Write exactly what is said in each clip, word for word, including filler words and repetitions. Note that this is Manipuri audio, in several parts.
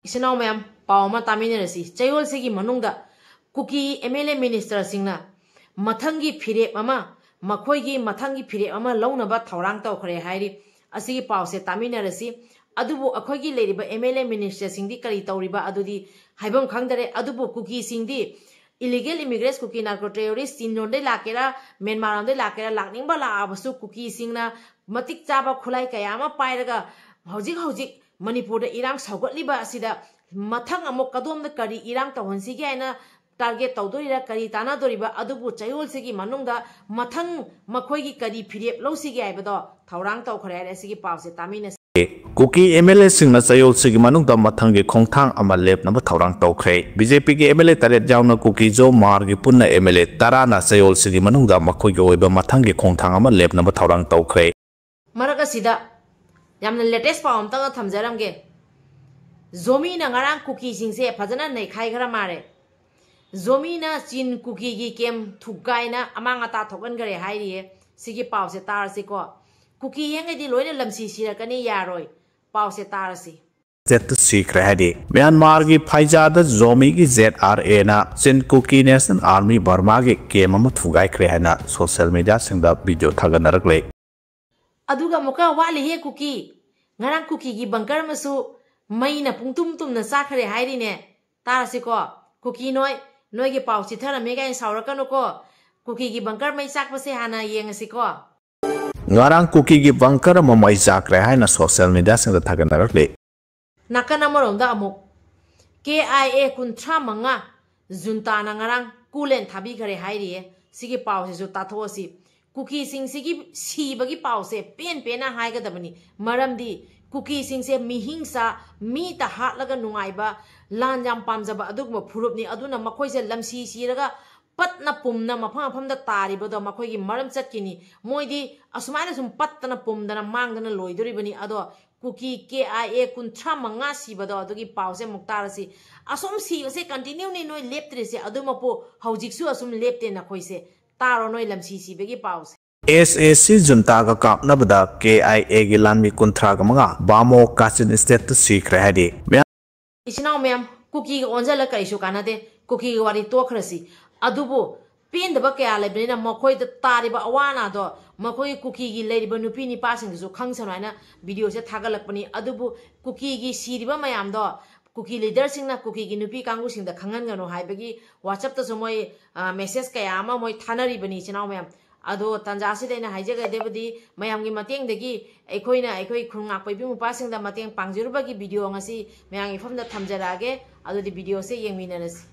ꯏꯆꯤꯟ ꯏꯅꯥꯎ ꯃꯌꯥꯝ, ꯄꯥꯎ ꯑꯃ ꯇꯥꯃꯤꯟꯅꯔꯁꯤ꯫ ꯆꯌꯣꯜꯁꯤꯒꯤ ꯃꯅꯨꯡꯗ ꯀꯨꯀꯤ ꯑꯦꯝ ꯑꯦꯜ ꯑꯦ ꯃꯤꯅꯤꯁꯇꯔꯁꯤꯡꯅ ꯃꯊꯪꯒꯤ ꯐꯤꯔꯦꯞ ꯑꯃ, ꯃꯈꯣꯏꯒꯤ ꯃꯊꯪꯒꯤ ꯐꯤꯔꯦꯞ ꯑꯃ ꯂꯧꯅꯕ ꯊꯧꯔꯥꯡ ꯇꯧꯈ꯭ꯔꯦ ꯍꯥꯏꯔꯤ꯫ ꯑꯁꯤꯒꯤ ꯄꯥꯎꯁꯦ ꯇꯥꯃꯤꯟꯅꯔꯁꯤ꯫ ꯑꯗꯨꯕꯨ ꯑꯩꯈꯣꯏꯒꯤ ꯂꯩꯔꯤꯕ ꯑꯦꯝ ꯑꯦꯜ ꯑꯦ ꯃꯤꯅꯤꯁꯇꯔꯁꯤꯡꯗꯤ ꯀꯔꯤ ꯇꯧꯔꯤꯕ, ꯑꯗꯨꯗꯤ ꯍꯥꯏꯐꯝ ꯈꯪꯗꯔꯦ꯫ ꯑꯗꯨꯕꯨ ꯀꯨꯀꯤꯁꯤꯡꯗꯤ, ꯏꯂꯤꯒꯦꯜ ꯏꯃꯤꯒ꯭ꯔꯦꯟꯁ, ꯀꯨꯀꯤ ꯅꯥꯔꯀꯣ ꯇꯦꯔꯣꯔꯤꯁ, ꯆꯤꯟꯔꯣꯝꯗꯩ ꯂꯥꯛꯀꯦꯔꯥ, ꯃ꯭ꯌꯥꯟꯃꯥꯔꯔꯣꯝꯗꯩ ꯂꯥꯛꯀꯦꯔꯥ, ꯂꯥꯛꯅꯤꯡꯕ ꯂꯥꯛꯑꯕꯁꯨ ꯀꯨꯀꯤꯁꯤꯡꯅ ꯃꯇꯤꯛ ꯆꯥꯕ ꯈꯨꯠꯂꯥꯏ ꯀꯌꯥ ꯑꯃ ꯄꯥꯏꯔꯒ ꯍꯧꯖꯤꯛ ꯍꯧꯖꯤꯛ ꯃꯅꯤꯄꯨꯔꯗ ꯏꯔꯥꯡ ꯁꯧꯒꯠꯂꯤꯕ ꯑꯁꯤꯗ ꯃꯊꯪ ꯑꯃꯨꯛ ꯀꯗꯣꯝꯗ ꯀꯔꯤ ꯏꯔꯥꯡ ꯇꯧꯍꯟꯁꯤꯒꯦ ꯍꯥꯏꯅ ꯇꯥꯔꯒꯦꯠ ꯇꯧꯗꯣꯔꯤꯔꯥ, ꯀꯔꯤ ꯇꯥꯟꯅꯗꯣꯔꯤꯕ, ꯑꯗꯨꯕꯨ ꯆꯌꯣꯜꯁꯤꯒꯤ ꯃꯅꯨꯡꯗ ꯃꯊꯪ ꯃꯈꯣꯏꯒꯤ ꯀꯔꯤ ꯐꯤꯔꯦꯞ ꯂꯧꯁꯤꯒꯦ ꯍꯥꯏꯕꯗꯣ ꯊꯧꯔꯥꯡ ꯇꯧꯈ꯭ꯔꯦ ꯍꯥꯏꯔꯦ꯫ ꯑꯁꯤꯒꯤ ꯄꯥꯎꯁꯦ ꯇꯥꯃꯤꯟꯅꯁꯤ꯫ ꯀꯨꯀꯤ ꯑꯦꯝ ꯑꯦꯜ ꯑꯦꯁꯤꯡꯅ ꯆꯌꯣꯜꯁꯤꯒꯤ ꯃꯅꯨꯡꯗ ꯃꯊꯪꯒꯤ ꯈꯣꯡꯊꯥꯡ ꯑꯃ ꯂꯦꯞꯅꯕ ꯊꯧꯔꯥꯡ ꯇꯧꯈ꯭ꯔꯦ꯫ ꯕꯤ ꯖꯦ ꯄꯤꯒꯤ ꯑꯦꯝ ꯑꯦꯜ ꯑꯦ ꯇꯔꯦꯠ ꯌꯥꯎꯅ ꯀꯨꯀꯤ ꯖꯣ ꯃꯥꯔꯒꯤ ꯄꯨꯟꯅ ꯑꯦꯝ ꯑꯦꯜ ꯑꯦ ꯇꯔꯥꯅ ꯆꯌꯣꯜꯁꯤꯒꯤ ꯃꯅꯨꯡꯗ ꯃꯈꯣꯏꯒꯤ ꯑꯣꯏꯕ ꯃꯊꯪꯒꯤ ꯈꯣꯡꯊꯥꯡ ꯑꯃ ꯂꯦꯞꯅꯕ ꯊꯧꯔꯥꯡ ꯇꯧꯈ꯭ꯔꯦ꯫ ꯃꯔꯛ ꯑꯁꯤꯗ ꯌꯥꯝꯅ ꯂꯦꯇꯦꯁ ꯄꯥꯎ ꯑꯝꯇꯪꯒ ꯊꯝꯖꯔꯝꯒꯦ꯫ ꯖꯣꯃꯤꯅ ꯉꯔꯥꯡ ꯀꯨꯀꯤꯁꯤꯡꯁꯦ ꯐꯖꯅ ꯅꯩꯈꯥꯏꯈ꯭ꯔ ꯃꯥꯜꯂꯦ꯫ ꯖꯣꯃꯤꯅ ꯆꯤꯟ ꯀꯨꯀꯤꯒꯤ ꯀꯦꯝ ꯊꯨꯒꯥꯏꯅ ꯑꯃꯥꯡ ꯑꯇꯥ ꯊꯣꯛꯍꯟꯈ꯭ꯔꯦ ꯍꯥꯏꯔꯤꯌꯦ꯫ ꯁꯤꯒꯤ ꯄꯥꯎꯁꯦ ꯇꯥꯔꯁꯤꯀꯣ꯫ ꯀꯨꯀꯤ ꯌꯦꯡꯉꯩꯗꯤ ꯂꯣꯏꯅ ꯂꯝꯁꯤ ꯁꯤꯔꯛꯀꯅꯤ, ꯌꯥꯔꯣꯏ꯫ ꯄꯥꯎꯁꯦ ꯇꯥꯔꯁꯤ꯫ ꯖꯦꯠꯇ ꯁꯤꯈ꯭ꯔꯦ ꯍꯥꯏꯗꯤ ꯃ꯭ꯌꯥꯟꯃꯥꯔꯒꯤ ꯐꯩꯖꯥꯗ ꯖꯣꯃꯤꯒꯤ ꯖꯦꯠ ꯑꯥꯔ ꯑꯦꯅ ꯆꯤꯟ ꯀꯨꯀꯤ ꯅꯦꯁꯅꯦꯜ ꯑꯥꯔꯃꯤ ꯕꯔꯃꯥꯒꯤ ꯀꯦꯝ ꯑꯃ ꯊꯨꯒꯥꯏꯈ꯭ꯔꯦ ꯍꯥꯏꯅ ꯁꯣꯁꯤꯌꯦꯜ ꯃꯤꯗꯤꯌꯥꯁꯤꯡꯗ ꯚꯤꯗꯤꯑꯣ ꯊꯥꯒꯠꯅꯔꯛꯂꯦ꯫ ꯑꯗꯨꯒ ꯑꯃꯨꯛꯀ ꯋꯥꯠꯂꯤꯍꯦ ꯀꯨꯀꯤ꯫ ꯉꯔꯥꯡ ꯀꯨꯀꯤꯒꯤ ꯕꯪꯀꯔ ꯑꯃꯁꯨ ꯃꯩꯅ ꯄꯨꯡꯇꯨꯝ ꯇꯨꯝꯅ ꯆꯥꯛꯈ꯭ꯔꯦ ꯍꯥꯏꯔꯤꯅꯦ꯫ ꯇꯥꯔꯁꯤꯀꯣ꯫ ꯀꯨꯀꯤ ꯅꯣꯏ, ꯅꯣꯏꯒꯤ ꯄꯥꯎ ꯆꯤꯊꯔꯝꯃꯦ ꯀꯥꯏꯅ ꯁꯥꯎꯔꯛꯀꯅꯨꯀꯣ꯫ ꯀꯨꯀꯤꯒꯤ ꯕꯪꯀꯔ ꯃꯩ ꯆꯥꯛꯄꯁꯦ ꯍꯥꯟꯅ ꯌꯦꯡꯉꯁꯤꯀꯣ꯫ ꯉꯔꯥꯡ ꯀꯨꯀꯤꯒꯤ ꯕꯪꯀꯔ ꯑꯃ ꯃꯩ ꯆꯥꯛꯈ꯭ꯔꯦ ꯍꯥꯏꯅ ꯁꯣꯁꯤꯌꯦꯜ ꯃꯤꯗꯤꯌꯥꯁꯤꯡꯗ ꯊꯥꯒꯠꯅꯔꯛꯂꯤ꯫ ꯅꯥꯀꯟ ꯑꯃꯔꯣꯝꯗ ꯑꯃꯨꯛ ꯀꯦ ꯑꯥꯏ ꯑꯦ ꯀꯨꯟꯊ꯭ꯔꯥ ꯃꯉꯥ ꯖꯨꯟꯇꯥꯅ ꯉꯔꯥꯡ ꯀꯨꯂꯦꯟ ꯊꯥꯕꯤꯈꯔꯦ ꯍꯥꯏꯔꯤꯌꯦ꯫ ꯁꯤꯒꯤ ꯄꯥꯎꯁꯤꯁꯨ ꯇꯥꯊꯣꯛꯑꯁꯤ꯫ ꯀꯨꯀꯤꯁꯤꯡꯁꯤꯒꯤ ꯁꯤꯕꯒꯤ ꯄꯥꯎꯁꯦ ꯄꯦꯟ ꯄꯦꯟꯅ ꯍꯥꯏꯒꯗꯕꯅꯤ꯫ ꯃꯔꯝꯗꯤ ꯀꯨꯀꯤꯁꯤꯡꯁꯦ ꯃꯤꯍꯤꯡꯁꯥ, ꯃꯤꯇ ꯍꯥꯠꯂꯒ ꯅꯨꯡꯉꯥꯏꯕ, ꯂꯥꯟ ꯌꯥꯝ ꯄꯥꯝꯖꯕ ꯑꯗꯨꯒꯨꯝꯕ ꯐꯨꯔꯨꯞꯅꯤ꯫ ꯑꯗꯨꯅ ꯃꯈꯣꯏꯁꯦ ꯂꯝꯁꯤ ꯁꯤꯔꯒ ꯄꯠꯅ ꯄꯨꯝꯅ ꯃꯐꯝ ꯃꯐꯝꯗ ꯇꯥꯔꯤꯕꯗꯣ ꯃꯈꯣꯏꯒꯤ ꯃꯔꯝ ꯆꯠꯈꯤꯅꯤ꯫ ꯃꯣꯏꯗꯤ ꯑꯁꯨꯃꯥꯏꯅ ꯁꯨꯝ ꯄꯠꯇꯅ ꯄꯨꯝꯗꯅ ꯃꯥꯡꯗꯅ ꯂꯣꯏꯗꯣꯔꯤꯕꯅꯤ꯫ ꯑꯗꯣ ꯀꯨꯀꯤ ꯀꯦ ꯑꯥꯏ ꯑꯦ ꯀꯨꯟꯊ꯭ꯔꯥ ꯃꯉꯥ ꯁꯤꯕꯗꯣ ꯑꯗꯨꯒꯤ ꯄꯥꯎꯁꯦ ꯑꯃꯨꯛ ꯇꯥꯔꯁꯤ꯫ ꯑꯁꯨꯝ ꯁꯤꯕꯁꯦ ꯀꯟꯇꯤꯅ꯭ꯌꯨꯅꯤ ꯅꯣꯏ ꯂꯦꯞꯇ꯭ꯔꯤꯁꯦ, ꯑꯗꯨꯃꯛꯄꯨ ꯍꯧꯖꯤꯛꯁꯨ ꯑꯁꯨꯝ ꯂꯦꯞꯇꯦ ꯅꯈꯣꯏꯁꯦ꯫ ꯇꯥꯔꯣ ꯅꯣꯏ ꯂꯝꯁꯤ ꯁꯤꯕꯒꯤ ꯄꯥꯎꯁꯦ꯫ ꯑꯦꯁ ꯑꯦ ꯁꯤ ꯖꯨꯟꯇꯥꯒ ꯀꯥꯞꯅꯕꯗ ꯀꯦ ꯑꯥꯏ ꯑꯦꯒꯤ ꯂꯥꯟꯃꯤ ꯀꯨꯟꯊ꯭ꯔꯥꯒ ꯃꯉꯥ ꯕꯥꯃꯣ ꯀꯥꯆꯤꯟ ꯁ꯭ꯇꯦꯠꯇ ꯁꯤꯈ꯭ꯔꯦ ꯍꯥꯏꯔꯤ꯫ ꯏꯆꯤꯟ ꯏꯅꯥꯎ ꯃꯌꯥꯝ, ꯀꯨꯀꯤꯒ ꯑꯣꯟꯁꯤꯜꯂ ꯀꯔꯤꯁꯨ ꯀꯥꯟꯅꯗꯦ꯫ ꯀꯨꯀꯤꯒꯤ ꯋꯥꯔꯤ ꯇꯣꯛꯈ꯭ꯔꯁꯤ꯫ ꯑꯗꯨꯕꯨ ꯄꯦꯟꯗꯕ ꯀꯌꯥ ꯂꯩꯕꯅꯤꯅ ꯃꯈꯣꯏꯗ ꯇꯥꯔꯤꯕ ꯑꯋꯥ ꯑꯅꯥꯗꯣ ꯃꯈꯣꯏꯒꯤ ꯀꯨꯀꯤꯒꯤ ꯂꯩꯔꯤꯕ ꯅꯨꯄꯤ ꯅꯤꯄꯥꯁꯤꯡꯗꯨꯁꯨ ꯈꯪꯁꯅꯨ ꯍꯥꯏꯅ ꯚꯤꯗꯤꯑꯣꯁꯦ ꯊꯥꯒꯠꯂꯛꯄꯅꯤ꯫ ꯑꯗꯨꯕꯨ ꯀꯨꯀꯤꯒꯤ ꯁꯤꯔꯤꯕ ꯃꯌꯥꯝꯗꯣ ꯀꯨꯀꯤ ꯂꯤꯗꯔꯁꯤꯡꯅ ꯀꯨꯀꯤꯒꯤ ꯅꯨꯄꯤ ꯀꯥꯡꯕꯨꯁꯤꯡꯗ ꯈꯪꯍꯟꯒꯅꯨ ꯍꯥꯏꯕꯒꯤ WhatsApp-ꯇꯁꯨ ꯃꯣꯏ, ꯑ, message ꯀꯌꯥ ꯑꯃ ꯃꯣꯏ ꯊꯥꯅꯔꯤꯕꯅꯤ, ꯏꯆꯤꯟ ꯏꯅꯥꯎ ꯃꯌꯥꯝ꯫ ꯑꯗꯣ ꯇꯥꯟꯖꯥꯁꯤꯗ ꯑꯩꯅ ꯍꯥꯏꯖꯒꯗꯕꯗꯤ, ꯃꯌꯥꯝꯒꯤ ꯃꯇꯦꯡꯗꯒꯤ ꯑꯩꯈꯣꯏꯅ ꯑꯩꯈꯣꯏ ꯈꯨꯟ ꯉꯥꯛꯄ ꯏꯕꯨꯡ ꯏꯄ꯭ꯋꯥꯁꯤꯡꯗ ꯃꯇꯦꯡ ꯄꯥꯡꯖꯔꯨꯕꯒꯤ ꯚꯤꯗꯤꯑꯣ ꯉꯁꯤ ꯃꯌꯥꯝꯒꯤ ꯃꯐꯝꯗ ꯊꯝꯖꯔꯛꯑꯒꯦ꯫ ꯑꯗꯨꯗꯤ ꯚꯤꯗꯤꯑꯣꯁꯦ ꯌꯦꯡꯃꯤꯟꯅꯔꯁꯤ꯫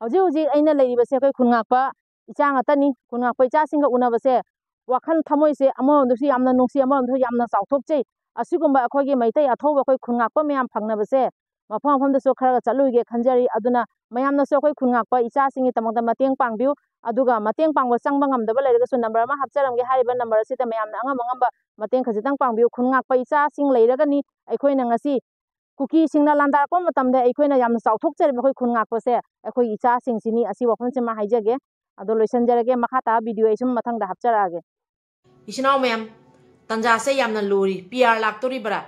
ꯍꯧꯖꯤꯛ ꯍꯧꯖꯤꯛ ꯑꯩꯅ ꯂꯩꯔꯤꯕꯁꯦ ꯑꯩꯈꯣꯏ ꯈꯨꯟ ꯉꯥꯛꯄ ꯏꯆꯥ ꯉꯥꯛꯇꯅꯤ꯫ ꯈꯨꯟ ꯉꯥꯛꯄ ꯏꯆꯥꯁꯤꯡꯒ ꯎꯅꯕꯁꯦ ꯋꯥꯈꯜ ꯊꯃꯣꯏꯁꯦ ꯑꯃꯔꯣꯝꯗꯁꯨ ꯌꯥꯝꯅ ꯅꯨꯡꯁꯤ, ꯑꯃꯔꯣꯝꯗꯁꯨ ꯌꯥꯝꯅ ꯆꯥꯎꯊꯣꯛꯆꯩ꯫ ꯑꯁꯤꯒꯨꯝꯕ ꯑꯩꯈꯣꯏꯒꯤ ꯃꯩꯇꯩ ꯑꯊꯧꯕ ꯑꯩꯈꯣꯏ ꯈꯨꯟ ꯉꯥꯛꯄ ꯃꯌꯥꯝ ꯐꯪꯅꯕꯁꯦ ꯃꯐꯝ ꯃꯐꯝꯗꯁꯨ ꯈꯔꯒ ꯆꯠꯂꯨꯒꯦ ꯈꯟꯖꯔꯤ꯫ ꯑꯗꯨꯅ ꯃꯌꯥꯝꯅꯁꯨ ꯑꯩꯈꯣꯏ ꯈꯨꯟ ꯉꯥꯛꯄ ꯏꯆꯥꯁꯤꯡꯒꯤꯗꯃꯛꯇ ꯃꯇꯦꯡ ꯄꯥꯡꯕꯤꯌꯨ꯫ ꯑꯗꯨꯒ ꯃꯇꯦꯡ ꯄꯥꯡꯕ ꯆꯪꯕ ꯉꯝꯗꯕ ꯂꯩꯔꯒꯁꯨ number ꯑꯃ ꯍꯥꯞꯆꯔꯝꯒꯦ꯫ ꯍꯥꯏꯔꯤꯕ number ꯑꯁꯤꯗ ꯃꯌꯥꯝꯅ ꯑꯉꯝ ꯑꯉꯝꯕ ꯃꯇꯦꯡ ꯈꯖꯤꯛꯇꯪ ꯄꯥꯡꯕꯤꯌꯨ꯫ ꯈꯨꯟ ꯉꯥꯛꯄ ꯏꯆꯥꯁꯤꯡ ꯂꯩꯔꯒꯅꯤ ꯑꯩꯈꯣꯏꯅ ꯉꯁꯤ ꯀꯨꯀꯤꯁꯤꯡꯅ ꯂꯥꯟꯗꯥꯔꯛꯄ ꯃꯇꯝꯗ ꯑꯩꯈꯣꯏꯅ ꯌꯥꯝꯅ ꯆꯥꯎꯊꯣꯛꯆꯔꯤꯕ ꯑꯩꯈꯣꯏ ꯈꯨꯟ ꯉꯥꯛꯄꯁꯦ ꯑꯩꯈꯣꯏꯒꯤ ꯏꯆꯥꯁꯤꯡꯁꯤꯅꯤ꯫ ꯑꯁꯤ ꯋꯥꯐꯝꯁꯤꯃ ꯍꯥꯏꯖꯒꯦ꯫ ꯑꯗꯣ ꯂꯣꯏꯁꯤꯟꯖꯔꯒꯦ, ꯃꯈꯥ ꯇꯥꯕ ꯚꯤꯗꯤꯑꯣ ꯑꯩ ꯁꯨꯝ ꯃꯊꯪꯗ ꯍꯥꯞꯆꯔꯛꯑꯒꯦ꯫ ꯏꯆꯤꯟ ꯏꯅꯥꯎ ꯃꯌꯥꯝ, ꯇꯟꯖꯥꯁꯦ ꯌꯥꯝꯅ ꯂꯨꯔꯤ꯫ P R ꯂꯥꯛꯇꯣꯔꯤꯕ꯭ꯔꯥ?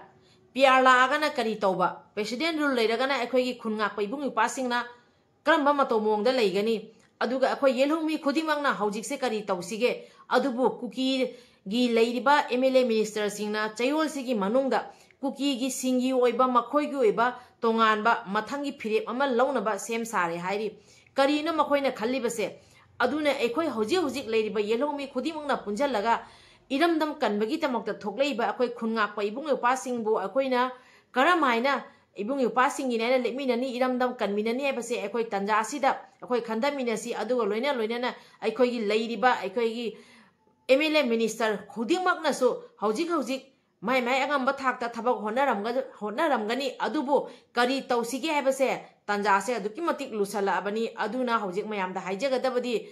ꯄꯤ ꯑꯥꯔ ꯂꯥꯛꯑꯒꯅ ꯀꯔꯤ ꯇꯧꯕ? President rule ꯂꯩꯔꯒꯅ ꯑꯩꯈꯣꯏꯒꯤ ꯈꯨꯟ ꯉꯥꯛꯄ ꯏꯕꯨꯡ ꯏꯄ꯭ꯋꯥꯁꯤꯡꯅ ꯀꯔꯝꯕ ꯃꯇꯧ ꯃꯑꯣꯡꯗ ꯂꯩꯒꯅꯤ? ꯑꯗꯨꯒ ꯑꯩꯈꯣꯏ ꯌꯦꯜꯍꯧꯃꯤ ꯈꯨꯗꯤꯡꯃꯛꯅ ꯍꯧꯖꯤꯛꯁꯦ ꯀꯔꯤ ꯇꯧꯁꯤꯒꯦ? ꯑꯗꯨꯕꯨ ꯀꯨꯀꯤꯒꯤ ꯂꯩꯔꯤꯕ M L A ministerꯁꯤꯡꯅ ꯆꯌꯣꯜꯁꯤꯒꯤ ꯃꯅꯨꯡꯗ ꯀꯨꯀꯤꯒꯤ ꯁꯤꯡꯒꯤ ꯑꯣꯏꯕ, ꯃꯈꯣꯏꯒꯤ ꯑꯣꯏꯕ ꯇꯣꯉꯥꯟꯕ ꯃꯊꯪꯒꯤ ꯐꯤꯔꯦꯞ ꯑꯃ ꯂꯧꯅꯕ ꯁꯦꯝ ꯁꯥꯔꯦ ꯍꯥꯏꯔꯤ꯫ ꯀꯔꯤꯅꯣ ꯃꯈꯣꯏꯅ ꯈꯜꯂꯤꯕꯁꯦ? ꯑꯗꯨꯅ ꯑꯩꯈꯣꯏ ꯍꯧꯖꯤꯛ ꯍꯧꯖꯤꯛ ꯂꯩꯔꯤꯕ ꯌꯦꯜꯍꯧꯃꯤ ꯈꯨꯗꯤꯡꯃꯛꯅ ꯄꯨꯟꯁꯤꯜꯂꯒ ꯏꯔꯝꯗꯝ ꯀꯟꯕꯒꯤꯗꯃꯛꯇ ꯊꯣꯛꯂꯛꯏꯕ ꯑꯩꯈꯣꯏ ꯈꯨꯟ ꯉꯥꯛꯄ ꯏꯕꯨꯡ ꯏꯄ꯭ꯋꯥꯁꯤꯡꯕꯨ ꯑꯩꯈꯣꯏꯅ ꯀꯔꯝ ꯍꯥꯏꯅ ꯏꯕꯨꯡ ꯏꯄ꯭ꯋꯥꯁꯤꯡꯒꯤꯅꯦꯅ ꯂꯦꯞꯃꯤꯟꯅꯅꯤ, ꯏꯔꯝꯗꯝ ꯀꯟꯃꯤꯟꯅꯅꯤ ꯍꯥꯏꯕꯁꯦ ꯑꯩꯈꯣꯏ ꯇꯟꯖꯥ ꯑꯁꯤꯗ ꯑꯩꯈꯣꯏ ꯈꯟꯊꯃꯤꯟꯅꯁꯤ꯫ ꯑꯗꯨꯒ ꯂꯣꯏꯅ ꯂꯣꯏꯅꯅ ꯑꯩꯈꯣꯏꯒꯤ ꯂꯩꯔꯤꯕ ꯑꯩꯈꯣꯏꯒꯤ M L A minister ꯈꯨꯗꯤꯡꯃꯛꯅꯁꯨ ꯍꯧꯖꯤꯛ ꯍꯧꯖꯤꯛ ꯃꯥꯏ ꯃꯥꯏ ꯑꯉꯝꯕ ꯊꯥꯛꯇ ꯊꯕꯛ ꯍꯣꯠꯅꯔꯝꯒ-, ꯍꯣꯠꯅꯔꯝꯒꯅꯤ꯫ ꯑꯗꯨꯕꯨ ꯀꯔꯤ ꯇꯧꯁꯤꯒꯦ ꯍꯥꯏꯕꯁꯦ ꯇꯟꯖꯥꯁꯦ ꯑꯗꯨꯛꯀꯤ ꯃꯇꯤꯛ ꯂꯨꯁꯜꯂꯛꯑꯕꯅꯤ꯫ ꯑꯗꯨꯅ ꯍꯧꯖꯤꯛ ꯃꯌꯥꯝꯗ ꯍꯥꯏꯖꯒꯗꯕꯗꯤ,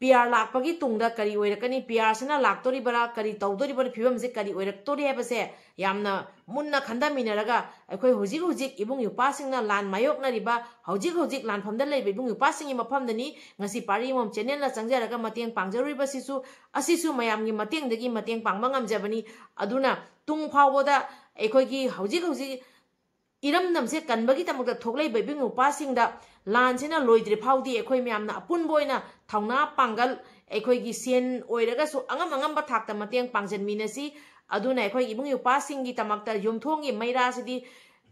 P R ꯂꯥꯛꯄꯒꯤ ꯇꯨꯡꯗ ꯀꯔꯤ ꯑꯣꯏꯔꯛꯀꯅꯤ, P Rꯁꯤꯅ ꯂꯥꯛꯇꯣꯔꯤꯕꯔꯥ, ꯀꯔꯤ ꯇꯧꯗꯣꯔꯤꯕꯅꯣ, ꯐꯤꯕꯝꯁꯦ ꯀꯔꯤ ꯑꯣꯏꯔꯛꯇꯣꯔꯤ ꯍꯥꯏꯕꯁꯦ ꯌꯥꯝꯅ ꯃꯨꯟꯅ ꯈꯟꯊꯃꯤꯟꯅꯔꯒ, ꯑꯩꯈꯣꯏ ꯍꯧꯖꯤꯛ ꯍꯧꯖꯤꯛ ꯏꯕꯨꯡ ꯏꯄ꯭ꯋꯥꯁꯤꯡꯅ ꯂꯥꯟ ꯃꯥꯌꯣꯛꯅꯔꯤꯕ, ꯍꯧꯖꯤꯛ ꯍꯧꯖꯤꯛ ꯂꯥꯟꯐꯝꯗ ꯂꯩꯔꯤꯕ ꯏꯕꯨꯡ ꯏꯄ꯭ꯋꯥꯁꯤꯡꯒꯤ ꯃꯐꯝꯗꯅꯤ ꯉꯁꯤ ꯄꯥꯔꯤ ꯑꯃꯃꯝ channelꯅ ꯆꯪꯖꯔꯒ ꯃꯇꯦꯡ ꯄꯥꯡꯖꯔꯨꯔꯤꯕꯁꯤꯁꯨ, ꯑꯁꯤꯁꯨ ꯃꯌꯥꯝꯒꯤ ꯃꯇꯦꯡꯗꯒꯤ ꯃꯇꯦꯡ ꯄꯥꯡꯕ ꯉꯝꯖꯕꯅꯤ꯫ ꯑꯗꯨꯅ ꯇꯨꯡ ꯐꯥꯎꯕꯗ ꯑꯩꯈꯣꯏꯒꯤ ꯍꯧꯖꯤꯛ ꯍꯧꯖꯤꯛ ꯏꯔꯝꯗꯝꯁꯦ ꯀꯟꯕꯒꯤꯗꯃꯛꯇ ꯊꯣꯛꯂꯛꯏꯕ ꯏꯕꯨꯡ ꯏꯄ꯭ꯋꯥꯁꯤꯡꯗ ꯂꯥꯟꯁꯤꯅ ꯂꯣꯏꯗ꯭ꯔꯤ ꯐꯥꯎꯗꯤ ꯑꯩꯈꯣꯏ ꯃꯌꯥꯝꯅ ꯑꯄꯨꯟꯕ ꯑꯣꯏꯅ ꯊꯧꯅꯥ ꯄꯥꯡꯒꯜ, ꯑꯩꯈꯣꯏꯒꯤ ꯁꯦꯟ ꯑꯣꯏꯔꯒꯁꯨ ꯑꯉꯝ ꯑꯉꯝꯕ ꯊꯥꯛꯇ ꯃꯇꯦꯡ ꯄꯥꯡꯁꯤꯟꯃꯤꯟꯅꯁꯤ꯫ ꯑꯗꯨꯅ ꯑꯩꯈꯣꯏꯒꯤ ꯏꯕꯨꯡ ꯏꯄ꯭ꯋꯥꯁꯤꯡꯒꯤꯗꯃꯛꯇ ꯌꯨꯝꯊꯣꯡꯒꯤ ꯃꯩꯔꯥꯁꯤꯗꯤ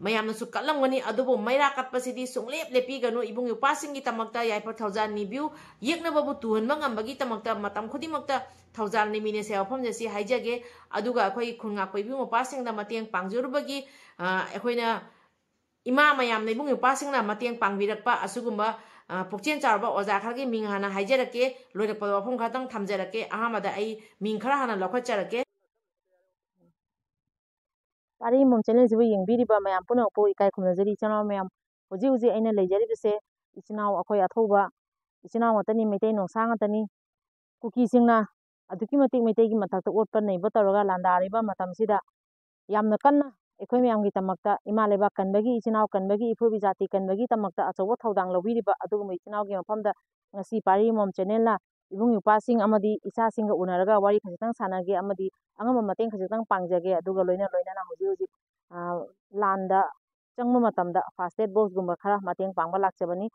ꯃꯌꯥꯝꯅꯁꯨ ꯀꯠꯂꯝꯒꯅꯤ, ꯑꯗꯨꯕꯨ ꯃꯩꯔꯥ ꯀꯠꯄꯁꯤꯗꯤ ꯁꯨꯡꯂꯦꯞ ꯂꯦꯞꯄꯤꯒꯅꯨ꯫ ꯏꯕꯨꯡ ꯏꯄ꯭ꯋꯥꯁꯤꯡꯒꯤꯗꯃꯛꯇ ꯌꯥꯏꯐ ꯊꯧꯖꯥꯜ ꯅꯤꯕꯤꯌꯨ꯫ ꯌꯦꯛꯅꯕꯕꯨ ꯇꯨꯍꯟꯕ ꯉꯝꯕꯒꯤꯗꯃꯛꯇ ꯃꯇꯝ ꯈꯨꯗꯤꯡꯃꯛꯇ ꯊꯧꯖꯥꯜ ꯅꯤꯃꯤꯟꯅꯁꯦ ꯋꯥꯐꯝꯁꯦ ꯁꯤ ꯍꯥꯏꯖꯒꯦ꯫ ꯑꯗꯨꯒ ꯑꯩꯈꯣꯏꯒꯤ ꯈꯨꯟ ꯉꯥꯛꯄ ꯏꯕꯨꯡ ꯏꯄ꯭ꯋꯥꯁꯤꯡꯗ ꯃꯇꯦꯡ ꯄꯥꯡꯖꯔꯨꯕꯒꯤ, ꯑ, ꯑꯩꯈꯣꯏꯅ ꯏꯃꯥ ꯃꯌꯥꯝꯅ, ꯏꯕꯨꯡ ꯏꯄ꯭ꯋꯥꯁꯤꯡꯅ ꯃꯇꯦꯡ ꯄꯥꯡꯕꯤꯔꯛꯄ ꯑꯁꯤꯒꯨꯝꯕ, ꯑ, ꯄꯨꯛꯆꯦꯜ ꯆꯥꯎꯔꯕ ꯑꯣꯖꯥ ꯈꯔꯒꯤ ꯃꯤꯡ ꯍꯥꯟꯅ ꯍꯥꯏꯖꯔꯛꯀꯦ꯫ ꯂꯣꯏꯔꯛꯄꯗ ꯋꯥꯐꯝ ꯈꯔꯇꯪ ꯊꯝꯖꯔꯛꯀꯦ꯫ ꯑꯍꯥꯟꯕꯗ ꯑꯩ ꯃꯤꯡ ꯈꯔ ꯍꯥꯟꯅ ꯂꯧꯈꯠꯆꯔꯛꯀꯦ꯫ ꯄꯥꯔꯤ ꯃꯣꯝ ꯆꯦꯅꯦꯜꯁꯤꯕꯨ ꯌꯦꯡꯕꯤꯔꯤꯕ ꯃꯌꯥꯝ ꯄꯨꯝꯅꯃꯛꯄꯨ ꯏꯀꯥꯏ ꯈꯨꯝꯅꯖꯔꯤ꯫ ꯏꯆꯤꯟ ꯏꯅꯥꯎ ꯃꯌꯥꯝ, ꯍꯧꯖꯤꯛ ꯍꯧꯖꯤꯛ ꯑꯩꯅ ꯂꯩꯖꯔꯤꯕꯁꯦ ꯏꯆꯤꯟ ꯏꯅꯥꯎ ꯑꯩꯈꯣꯏ ꯑꯊꯧꯕ ꯏꯆꯤꯟ ꯏꯅꯥꯎ ꯉꯥꯛꯇꯅꯤ, ꯃꯩꯇꯩ ꯅꯣꯡꯁꯥ ꯉꯥꯛꯇꯅꯤ꯫ ꯀꯨꯀꯤꯁꯤꯡꯅ ꯑꯗꯨꯛꯀꯤ ꯃꯇꯤꯛ ꯃꯩꯇꯩꯒꯤ ꯃꯊꯛꯇ ꯑꯣꯠꯄ ꯅꯩꯕ ꯇꯧꯔꯒ ꯂꯥꯟꯗꯥꯔꯤꯕ ꯃꯇꯝꯁꯤꯗ ꯌꯥꯝꯅ ꯀꯟꯅ ꯑꯩꯈꯣꯏ ꯃꯌꯥꯝꯒꯤꯗꯃꯛꯇ, ꯏꯃꯥ ꯂꯩꯕꯥꯛ ꯀꯟꯕꯒꯤ, ꯏꯆꯤꯟ ꯏꯅꯥꯎ ꯀꯟꯕꯒꯤ, ꯏꯄꯨꯔꯨꯕꯤ ꯖꯥꯇꯤ ꯀꯟꯕꯒꯤ ꯗꯃꯛꯇ ꯑꯆꯧꯕ ꯊꯧꯗꯥꯡ ꯂꯧꯕꯤꯔꯤꯕ ꯑꯗꯨꯒꯨꯝꯕ ꯏꯆꯤꯟ ꯏꯅꯥꯎꯒꯤ ꯃꯐꯝꯗ ꯉꯁꯤ ꯄꯥꯔꯤ ꯃꯣꯝ ꯆꯦꯅꯦꯜꯅ ꯏꯕꯨꯡ ꯏꯄ꯭ꯋꯥꯁꯤꯡ ꯑꯃꯗꯤ ꯏꯆꯥꯁꯤꯡꯒ ꯎꯅꯔꯒ ꯋꯥꯔꯤ ꯈꯖꯤꯛꯇꯪ ꯁꯥꯟꯅꯒꯦ ꯑꯃꯗꯤ ꯑꯉꯝꯕ ꯃꯇꯦꯡ ꯈꯖꯤꯛꯇꯪ ꯄꯥꯡꯖꯒꯦ꯫ ꯑꯗꯨꯒ ꯂꯣꯏꯅ ꯂꯣꯏꯅꯅ ꯍꯧꯖꯤꯛ ꯍꯧꯖꯤꯛ, ꯑ, ꯂꯥꯟꯗ ꯆꯪꯕ ꯃꯇꯝꯗ first aid box ꯀꯨꯝꯕ ꯈꯔ ꯃꯇꯦꯡ ꯄꯥꯡꯕ ꯂꯥꯛꯆꯕꯅꯤ꯫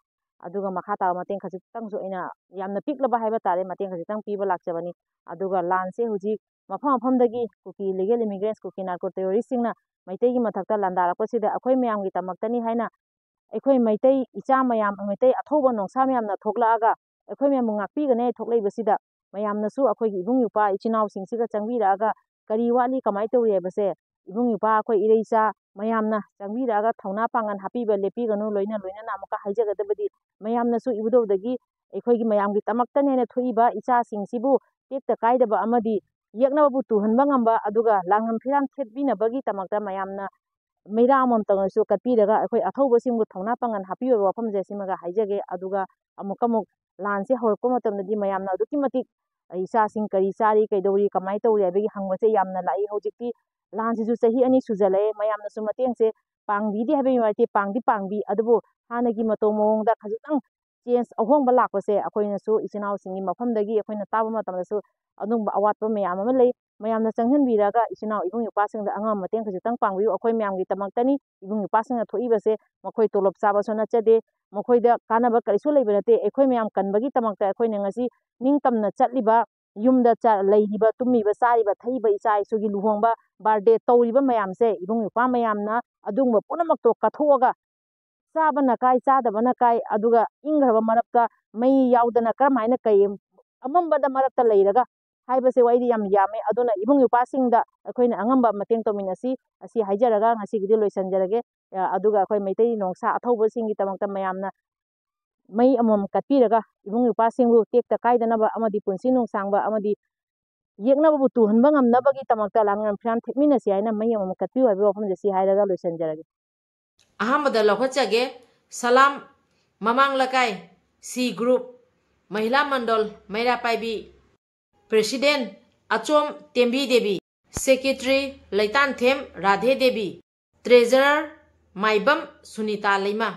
ꯑꯗꯨꯒ ꯃꯈꯥ ꯇꯥꯕ ꯃꯇꯦꯡ ꯈꯖꯤꯛꯇꯪꯁꯨ ꯑꯩꯅ, ꯌꯥꯝꯅ ꯄꯤꯛꯂꯕ ꯍꯥꯏꯕ ꯇꯥꯔꯦ, ꯃꯇꯦꯡ ꯈꯖꯤꯛꯇꯪ ꯄꯤꯕ ꯂꯥꯛꯆꯕꯅꯤ꯫ ꯑꯗꯨꯒ ꯂꯥꯟꯁꯦ ꯍꯧꯖꯤꯛ ꯃꯐꯝ ꯃꯐꯝꯗꯒꯤ ꯀꯨꯀꯤ illegal immigrants, ꯀꯨꯀꯤ narco terrorist ꯁꯤꯡꯅ ꯃꯩꯇꯩꯒꯤ ꯃꯊꯛꯇ ꯂꯥꯟꯗꯥꯔꯛꯄꯁꯤꯗ ꯑꯩꯈꯣꯏ ꯃꯌꯥꯝꯒꯤꯗꯃꯛꯇꯅꯤ ꯍꯥꯏꯅ ꯑꯩꯈꯣꯏ ꯃꯩꯇꯩ ꯏꯆꯥ ꯃꯌꯥꯝ, ꯃꯩꯇꯩ ꯑꯊꯧꯕ ꯅꯣꯡꯁꯥ ꯃꯌꯥꯝꯅ ꯊꯣꯛꯂꯛꯑꯒ ꯑꯩꯈꯣꯏ ꯃꯌꯥꯝꯕꯨ ꯉꯥꯛꯄꯤꯒꯅꯤ ꯊꯣꯛꯂꯛꯏꯕꯁꯤꯗ ꯃꯌꯥꯝꯅꯁꯨ ꯑꯩꯈꯣꯏꯒꯤ ꯏꯕꯨꯡ ꯏꯄ꯭ꯋꯥ ꯏꯆꯤꯟ ꯏꯅꯥꯎꯁꯤꯡꯁꯤꯒ ꯆꯪꯕꯤꯔꯛꯑꯒ ꯀꯔꯤ ꯋꯥꯠꯂꯤ, ꯀꯃꯥꯏꯅ ꯇꯧꯔꯤ ꯍꯥꯏꯕꯁꯦ ꯏꯕꯨꯡ ꯏꯄ꯭ꯋꯥ ꯑꯩꯈꯣꯏ ꯏꯔꯩꯆꯥ ꯃꯌꯥꯝꯅ ꯆꯪꯕꯤꯔꯛꯑꯒ ꯊꯧꯅꯥ ꯄꯥꯡꯒꯜ ꯍꯥꯞꯄꯤꯕ ꯂꯦꯞꯄꯤꯒꯅꯨ꯫ ꯂꯣꯏꯅ ꯂꯣꯏꯅꯅ ꯑꯃꯨꯛꯀ ꯍꯥꯏꯖꯒꯗꯕꯗꯤ ꯃꯌꯥꯝꯅꯁꯨ ꯏꯕꯨꯙꯧꯗꯒꯤ ꯑꯩꯈꯣꯏꯒꯤ ꯃꯌꯥꯝꯒꯤꯗꯃꯛꯇꯅꯦꯅ ꯊꯣꯛꯏꯕ ꯏꯆꯥꯁꯤꯡꯁꯤꯕꯨ ꯇꯦꯛꯇ ꯀꯥꯏꯗꯕ ꯑꯃꯗꯤ ꯌꯦꯛꯅꯕꯕꯨ ꯇꯨꯍꯟꯕ ꯉꯝꯕ ꯑꯗꯨꯒ ꯂꯥꯟꯉꯝ ꯐꯤꯔꯥꯟ ꯊꯦꯠꯄꯤꯅꯕꯒꯤꯗꯃꯛꯇ ꯃꯌꯥꯝꯅ ꯃꯩꯔꯥ ꯑꯃꯃꯝꯇꯪ ꯑꯣꯏꯔꯁꯨ ꯀꯠꯄꯤꯔꯒ ꯑꯩꯈꯣꯏ ꯑꯊꯧꯕꯁꯤꯡꯕꯨ ꯊꯧꯅꯥ ꯄꯥꯡꯒꯜ ꯍꯥꯞꯄꯤꯕ ꯋꯥꯐꯝꯁꯦ ꯁꯤꯃꯒ ꯍꯥꯏꯖꯒꯦ꯫ ꯑꯗꯨꯒ ꯑꯃꯨꯛꯀ ꯑꯃꯨꯛ ꯂꯥꯟꯁꯦ ꯍꯧꯔꯛꯄ ꯃꯇꯝꯗꯗꯤ ꯃꯌꯥꯝꯅ ꯑꯗꯨꯛꯀꯤ ꯃꯇꯤꯛ ꯏꯆꯥꯁꯤꯡ ꯀꯔꯤ ꯆꯥꯔꯤ, ꯀꯩꯗꯧꯔꯤ, ꯀꯃꯥꯏꯅ ꯇꯧꯔꯤ ꯍꯥꯏꯕꯒꯤ ꯍꯪꯕꯁꯦ ꯌꯥꯝꯅ ꯂꯥꯛꯏ꯫ ꯍꯧꯖꯤꯛꯇꯤ ꯂꯥꯟꯁꯤꯁꯨ ꯆꯍꯤ ꯑꯅꯤ ꯁꯨꯖꯜꯂꯛꯑꯦ, ꯃꯌꯥꯝꯅꯁꯨ ꯃꯇꯦꯡꯁꯦ ꯄꯥꯡꯕꯤꯗꯦ ꯍꯥꯏꯕꯒꯤ ꯋꯥ ꯅꯠꯇꯦ, ꯄꯥꯡꯗꯤ ꯄꯥꯡꯕꯤ, ꯑꯗꯨꯕꯨ ꯍꯥꯟꯅꯒꯤ ꯃꯇꯧ ꯃꯑꯣꯡꯗ ꯈꯖꯤꯛꯇꯪ change, ꯑꯍꯣꯡꯕ ꯂꯥꯛꯄꯁꯦ ꯑꯩꯈꯣꯏꯅꯁꯨ ꯏꯆꯤꯟ ꯏꯅꯥꯎꯁꯤꯡꯒꯤ ꯃꯐꯝꯗꯒꯤ ꯑꯩꯈꯣꯏꯅ ꯇꯥꯕ ꯃꯇꯝꯗꯁꯨ ꯑꯗꯨꯒꯨꯝꯕ ꯑꯋꯥꯠꯄ ꯃꯌꯥꯝ ꯑꯃ ꯂꯩ꯫ ꯃꯌꯥꯝꯅ ꯆꯪꯁꯤꯟꯕꯤꯔꯒ ꯏꯆꯤꯟ ꯏꯅꯥꯎ ꯏꯕꯨꯡ ꯏꯄ꯭ꯋꯥꯁꯤꯡꯗ ꯑꯉꯝꯕ ꯃꯇꯦꯡ ꯈꯖꯤꯛꯇꯪ ꯄꯥꯡꯕꯤꯌꯨ꯫ ꯑꯩꯈꯣꯏ ꯃꯌꯥꯝꯒꯤ ꯗꯃꯛꯇꯅꯤ꯫ ꯏꯕꯨꯡ ꯏꯄ꯭ꯋꯥꯁꯤꯡꯅ ꯊꯣꯛꯏꯕꯁꯦ ꯃꯈꯣꯏ ꯇꯣꯂꯣꯞ ꯆꯥꯕꯁꯨ ꯅꯠꯆꯗꯦ, ꯃꯈꯣꯏꯗ ꯀꯥꯟꯅꯕ ꯀꯔꯤꯁꯨ ꯂꯩꯕ ꯅꯠꯇꯦ꯫ ꯑꯩꯈꯣꯏ ꯃꯌꯥꯝ ꯀꯟꯕꯒꯤꯗꯃꯛꯇ ꯑꯩꯈꯣꯏꯅ ꯉꯁꯤ ꯅꯤꯡꯇꯝꯅ ꯆꯠꯂꯤꯕ, ꯌꯨꯝꯗ ꯆ-, ꯂꯩꯔꯤꯕ, ꯇꯨꯝꯃꯤꯕ, ꯆꯥꯔꯤꯕ, ꯊꯛꯏꯕ, ꯏꯆꯥ ꯏꯁꯨꯒꯤ ꯂꯨꯍꯣꯡꯕ, ꯕꯥꯔꯗꯦ ꯇꯧꯔꯤꯕ ꯃꯌꯥꯝꯁꯦ ꯏꯕꯨꯡ ꯏꯄ꯭ꯋꯥ ꯃꯌꯥꯝꯅ ꯑꯗꯨꯒꯨꯝꯕ ꯄꯨꯝꯅꯃꯛꯇꯣ ꯀꯠꯊꯣꯛꯑꯒ ꯆꯥꯕꯅ ꯀꯥꯏ, ꯆꯥꯗꯕꯅ ꯀꯥꯏ, ꯑꯗꯨꯒ ꯏꯪꯈ꯭ꯔꯕ ꯃꯔꯛꯇ ꯃꯩ ꯌꯥꯎꯗꯅ ꯀꯔꯝꯍꯥꯏꯅ ꯀꯩ ꯑꯃꯝꯕꯗ ꯃꯔꯛꯇ ꯂꯩꯔꯒ ꯍꯥꯏꯕꯁꯦ ꯋꯥꯔꯤꯗꯤ ꯌꯥꯝ ꯌꯥꯝꯃꯦ꯫ ꯑꯗꯨꯅ ꯏꯕꯨꯡ ꯏꯄ꯭ꯋꯥꯁꯤꯡꯗ ꯑꯩꯈꯣꯏꯅ ꯑꯉꯝꯕ ꯃꯇꯦꯡ ꯇꯧꯃꯤꯟꯅꯁꯤ꯫ ꯑꯁꯤ ꯍꯥꯏꯖꯔꯒ ꯉꯁꯤꯒꯤꯗꯤ ꯂꯣꯏꯁꯤꯟꯖꯔꯒꯦ꯫ ꯑ, ꯑꯗꯨꯒ ꯑꯩꯈꯣꯏ ꯃꯩꯇꯩ ꯅꯣꯡꯁꯥ ꯑꯊꯧꯕꯁꯤꯡꯒꯤꯗꯃꯛꯇ ꯃꯌꯥꯝꯅ ꯃꯩ ꯑꯃꯃꯝ ꯀꯠꯄꯤꯔꯒ ꯏꯕꯨꯡ ꯏꯄ꯭ꯋꯥꯁꯤꯡꯕꯨ ꯇꯦꯛꯇ ꯀꯥꯏꯗꯅꯕ ꯑꯃꯗꯤ ꯄꯨꯟꯁꯤ ꯅꯨꯡꯁꯥꯡꯕ ꯑꯃꯗꯤ ꯌꯦꯛꯅꯕꯕꯨ ꯇꯨꯍꯟꯕ ꯉꯝꯅꯕꯒꯤꯗꯃꯛꯇ ꯂꯥꯡꯂꯦꯟ ꯐꯤꯔꯥꯟ ꯊꯦꯠꯃꯤꯟꯅꯁꯤ ꯍꯥꯏꯅ ꯃꯩ ꯑꯃꯃꯝ ꯀꯠꯄꯤꯌꯨ ꯍꯥꯏꯕ ꯋꯥꯐꯝꯁꯦ ꯁꯤ ꯍꯥꯏꯔꯒ ꯂꯣꯏꯁꯤꯟꯖꯔꯒꯦ꯫ ꯑꯍꯥꯟꯕꯗ ꯂꯧꯈꯠꯆꯒꯦ꯫ ꯁꯂꯥꯝ, ꯃꯃꯥꯡ ꯂꯩꯀꯥꯏ, ꯁꯤ group, Mahila Mandal, Meira Paibi, president, Achom Tembi Devi, secretary, Leitanthem Radhe Devi, treasurer, Maibam Sunita ꯂꯩꯃ꯫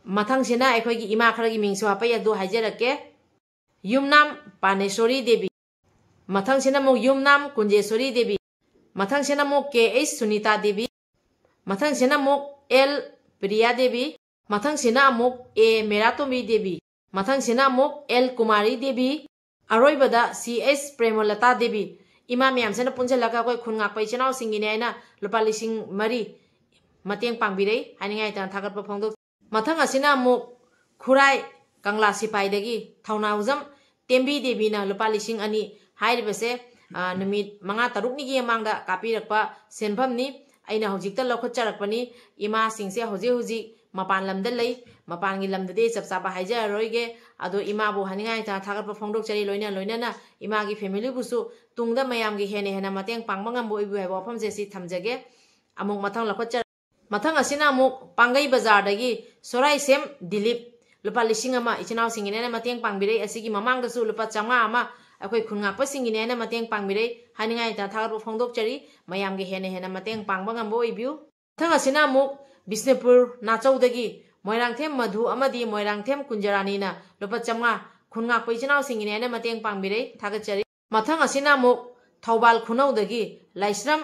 ꯃꯊꯪꯁꯤꯅ ꯑꯩꯈꯣꯏꯒꯤ ꯏꯃꯥ ꯈꯔꯒꯤ ꯃꯤꯡꯁꯨ ꯍꯥꯞꯄꯛꯏ, ꯑꯗꯨ ꯍꯥꯏꯖꯔꯛꯀꯦ꯫ ꯌꯨꯝꯅꯥꯝ ꯄꯥꯅꯦꯁꯣꯔꯤ ꯗꯦꯕꯤ, ꯃꯊꯪꯁꯤꯅ ꯑꯃꯨꯛ ꯌꯨꯝꯅꯥꯝ ꯀꯨꯟꯖꯦꯁꯣꯔꯤ ꯗꯦꯕꯤ, ꯃꯊꯪꯁꯤꯅ ꯑꯃꯨꯛ ꯀꯦ ꯑꯩꯆ ꯁꯨꯅꯤꯇꯥ ꯗꯦꯕꯤ, ꯃꯊꯪꯁꯤꯅ ꯑꯃꯨꯛ ꯑꯦꯜ ꯄ꯭ꯔꯤꯌꯥ ꯗꯦꯕꯤ, ꯃꯊꯪꯁꯤꯅ ꯑꯃꯨꯛ ꯑꯦ ꯃꯦꯔꯥꯇꯣꯝꯕꯤ ꯗꯦꯕꯤ, ꯃꯊꯪꯁꯤꯅ ꯑꯃꯨꯛ ꯑꯦꯜ ꯀꯨꯃꯥꯔꯤ ꯗꯦꯕꯤ, ꯑꯔꯣꯏꯕꯗ ꯁꯤ ꯑꯩꯆ ꯄ꯭ꯔꯦꯃꯂꯇꯥ ꯗꯦꯕꯤ꯫ ꯏꯃꯥ ꯃꯌꯥꯝꯁꯤꯅ ꯄꯨꯟꯁꯤꯜꯂꯒ ꯑꯩꯈꯣꯏ ꯈꯨꯟ ꯉꯥꯛꯄ ꯏꯆꯤꯟ ꯏꯅꯥꯎꯁꯤꯡꯒꯤꯅꯦ ꯍꯥꯏꯅ ꯂꯨꯄꯥ ꯂꯤꯁꯤꯡ ꯃꯔꯤ ꯃꯇꯦꯡ ꯄꯥꯡꯕꯤꯔꯛꯏ, ꯍꯥꯏꯅꯤꯡꯉꯥꯏ ꯂꯩꯇꯅ ꯊꯥꯒꯠꯄ ꯐꯣꯡꯗꯣꯛ꯫ ꯃꯊꯪ ꯑꯁꯤꯅ ꯑꯃꯨꯛ ꯈꯨꯔꯥꯏ ꯀꯪꯂꯥ ꯁꯤꯄꯥꯏꯗꯒꯤ ꯊꯧꯅꯥꯎꯖꯝ ꯇꯦꯝꯕꯤ ꯗꯦꯕꯤꯅ ꯂꯨꯄꯥ ꯂꯤꯁꯤꯡ ꯑꯅꯤ꯫ ꯍꯥꯏꯔꯤꯕꯁꯦ, ꯑ, ꯅꯨꯃꯤꯠ ꯃꯉꯥ ꯇꯔꯨꯛꯅꯤꯒꯤ ꯃꯃꯥꯡꯗ ꯀꯥꯞꯄꯤꯔꯛꯄ ꯁꯦꯟꯐꯝꯅꯤ꯫ ꯑꯩꯅ ꯍꯧꯖꯤꯛꯇ ꯂꯧꯈꯠꯆꯔꯛꯄꯅꯤ꯫ ꯏꯃꯥꯁꯤꯡꯁꯦ ꯍꯧꯖꯤꯛ ꯍꯧꯖꯤꯛ ꯃꯄꯥꯟ ꯂꯝꯗ ꯂꯩ꯫ ꯃꯄꯥꯟꯒꯤ ꯂꯝꯗꯗꯤ ꯑꯩ ꯆꯞ ꯆꯥꯕ ꯍꯥꯏꯖꯔꯔꯣꯏꯒꯦ꯫ ꯑꯗꯣ ꯏꯃꯥꯕꯨ ꯍꯥꯏꯅꯤꯡꯉꯥꯏ ꯂꯩꯇꯅ ꯊꯥꯒꯠꯄ ꯐꯣꯡꯗꯣꯛꯆꯔꯤ꯫ ꯂꯣꯏꯅ ꯂꯣꯏꯅꯅ ꯏꯃꯥꯒꯤ ꯐꯦꯃꯤꯂꯤꯕꯨꯁꯨ ꯇꯨꯡꯗ ꯃꯌꯥꯝꯒꯤ ꯍꯦꯟꯅ ꯍꯦꯟꯅ ꯃꯇꯦꯡ ꯄꯥꯡꯕ ꯉꯝꯕ ꯑꯣꯏꯕꯤꯌꯨ ꯍꯥꯏꯕ ꯋꯥꯐꯝꯁꯦ ꯁꯤ ꯊꯝꯖꯒꯦ꯫ ꯑꯃꯨꯛ ꯃꯊꯪ ꯂꯧꯈꯠꯆꯔꯛꯀꯦ꯫ ꯃꯊꯪ ꯑꯁꯤꯅ ꯑꯃꯨꯛ ꯄꯥꯡꯒꯩ ꯕꯖꯥꯔꯗꯒꯤ ꯁꯣꯔꯥꯏꯁꯦꯝ ꯗꯤꯂꯤꯞ, ꯂꯨꯄꯥ ꯂꯤꯁꯤꯡ ꯑꯃ ꯏꯆꯤꯟ ꯏꯅꯥꯎꯁꯤꯡꯒꯤꯅꯦꯅ ꯃꯇꯦꯡ ꯄꯥꯡꯕꯤꯔꯛꯏ꯫ ꯑꯁꯤꯒꯤ ꯃꯃꯥꯡꯗꯁꯨ ꯂꯨꯄꯥ ꯆꯥꯝꯃꯉꯥ ꯑꯃ ꯑꯩꯈꯣꯏ ꯈꯨꯟ ꯉꯥꯛꯄꯁꯤꯡꯒꯤꯅꯦꯅ ꯃꯇꯦꯡ ꯄꯥꯡꯕꯤꯔꯛꯏ꯫ ꯍꯥꯏꯅꯤꯡꯉꯥꯏ ꯂꯩꯇꯅ ꯊꯥꯒꯠꯄ ꯐꯣꯡꯗꯣꯛꯆꯔꯤ꯫ ꯃꯌꯥꯝꯒꯤ ꯍꯦꯟꯅ ꯍꯦꯟꯅ ꯃꯇꯦꯡ ꯄꯥꯡꯕ ꯉꯝꯕ ꯑꯣꯏꯕꯤꯌꯨ꯫ ꯃꯊꯪ ꯑꯁꯤꯅ ꯑꯃꯨꯛ ꯕꯤꯁꯅꯨꯄꯨꯔ ꯅꯥꯆꯧꯗꯒꯤ ꯃꯣꯏꯔꯥꯡꯊꯦꯝ ꯃꯙꯨ ꯑꯃꯗꯤ ꯃꯣꯏꯔꯥꯡꯊꯦꯝ ꯀꯨꯟꯖꯔꯥꯅꯤꯅ ꯂꯨꯄꯥ ꯆꯥꯝꯃꯉꯥ ꯈꯨꯟ ꯉꯥꯛꯄ ꯏꯆꯤꯟ ꯏꯅꯥꯎꯁꯤꯡꯒꯤꯅꯦꯅ ꯃꯇꯦꯡ ꯄꯥꯡꯕꯤꯔꯛꯏ꯫ ꯊꯥꯒꯠꯆꯔꯤ꯫ ꯃꯊꯪ ꯑꯁꯤꯅ ꯑꯃꯨꯛ ꯊꯧꯕꯥꯜ ꯈꯨꯅꯧꯗꯒꯤ ꯂꯥꯏꯁ꯭ꯔꯝ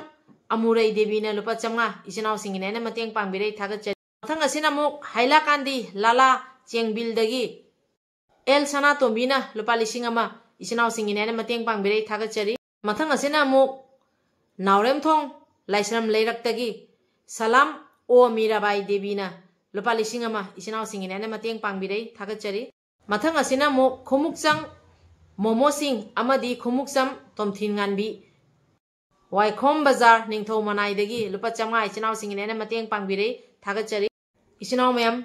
ꯑꯃꯨꯔꯩ ꯗꯦꯕꯤꯅ ꯂꯨꯄꯥ ꯆꯥꯝꯃꯉꯥ ꯏꯆꯤꯟ ꯏꯅꯥꯎꯁꯤꯡꯒꯤꯅꯦꯅ ꯃꯇꯦꯡ ꯄꯥꯡꯕꯤꯔꯦ, ꯊꯥꯒꯠꯆꯔꯤ꯫ ꯃꯊꯪ ꯑꯁꯤꯅ ꯑꯃꯨꯛ ꯍꯥꯏꯂꯥꯀꯥꯟꯗꯤ ꯂꯥꯂꯥ ꯆꯦꯡꯕꯤꯜꯗꯒꯤ ꯑꯦꯜ ꯁꯅꯥꯇꯣꯝꯕꯤꯅ ꯂꯨꯄꯥ ꯂꯤꯁꯤꯡ ꯑꯃ ꯏꯆꯤꯟ ꯏꯅꯥꯎꯁꯤꯡꯒꯤꯅꯦꯅ ꯃꯇꯦꯡ ꯄꯥꯡꯕꯤꯔꯦ, ꯊꯥꯒꯠꯆꯔꯤ꯫ ꯃꯊꯪ ꯑꯁꯤꯅ ꯑꯃꯨꯛ ꯅꯥꯎꯔꯦꯝꯊꯣꯡ ꯂꯥꯏꯁ꯭ꯔꯝ ꯂꯩꯔꯛꯇꯒꯤ ꯁꯂꯥꯝ ꯑꯣ ꯃꯤꯔꯥꯕꯥꯏ ꯗꯦꯕꯤꯅ ꯂꯨꯄꯥ ꯂꯤꯁꯤꯡ ꯑꯃ ꯏꯆꯤꯟ ꯏꯅꯥꯎꯁꯤꯡꯒꯤꯅꯦꯅ ꯃꯇꯦꯡ ꯄꯥꯡꯕꯤꯔꯦ, ꯊꯥꯒꯠꯆꯔꯤ꯫ ꯃꯊꯪ ꯑꯁꯤꯅ ꯑꯃꯨꯛ ꯈꯨꯃꯨꯛꯆꯪ ꯃꯣꯃꯣꯁꯤꯡ ꯑꯃꯗꯤ ꯈꯨꯃꯨꯛꯆꯝ ꯇꯣꯝꯊꯤꯟ ꯉꯥꯟꯕꯤ, ꯋꯥꯏꯈꯣꯝ ꯕꯖꯥꯔ, ꯅꯤꯡꯊꯧ ꯃꯅꯥꯏꯗꯒꯤ ꯂꯨꯄꯥ ꯆꯥꯝꯃꯉꯥ ꯏꯆꯤꯟ ꯏꯅꯥꯎꯁꯤꯡꯒꯤꯅꯦꯅ ꯃꯇꯦꯡ ꯄꯥꯡꯕꯤꯔꯦ, ꯊꯥꯒꯠꯆꯔꯤ꯫ ꯏꯆꯤꯟ ꯏꯅꯥꯎ ꯃꯌꯥꯝ,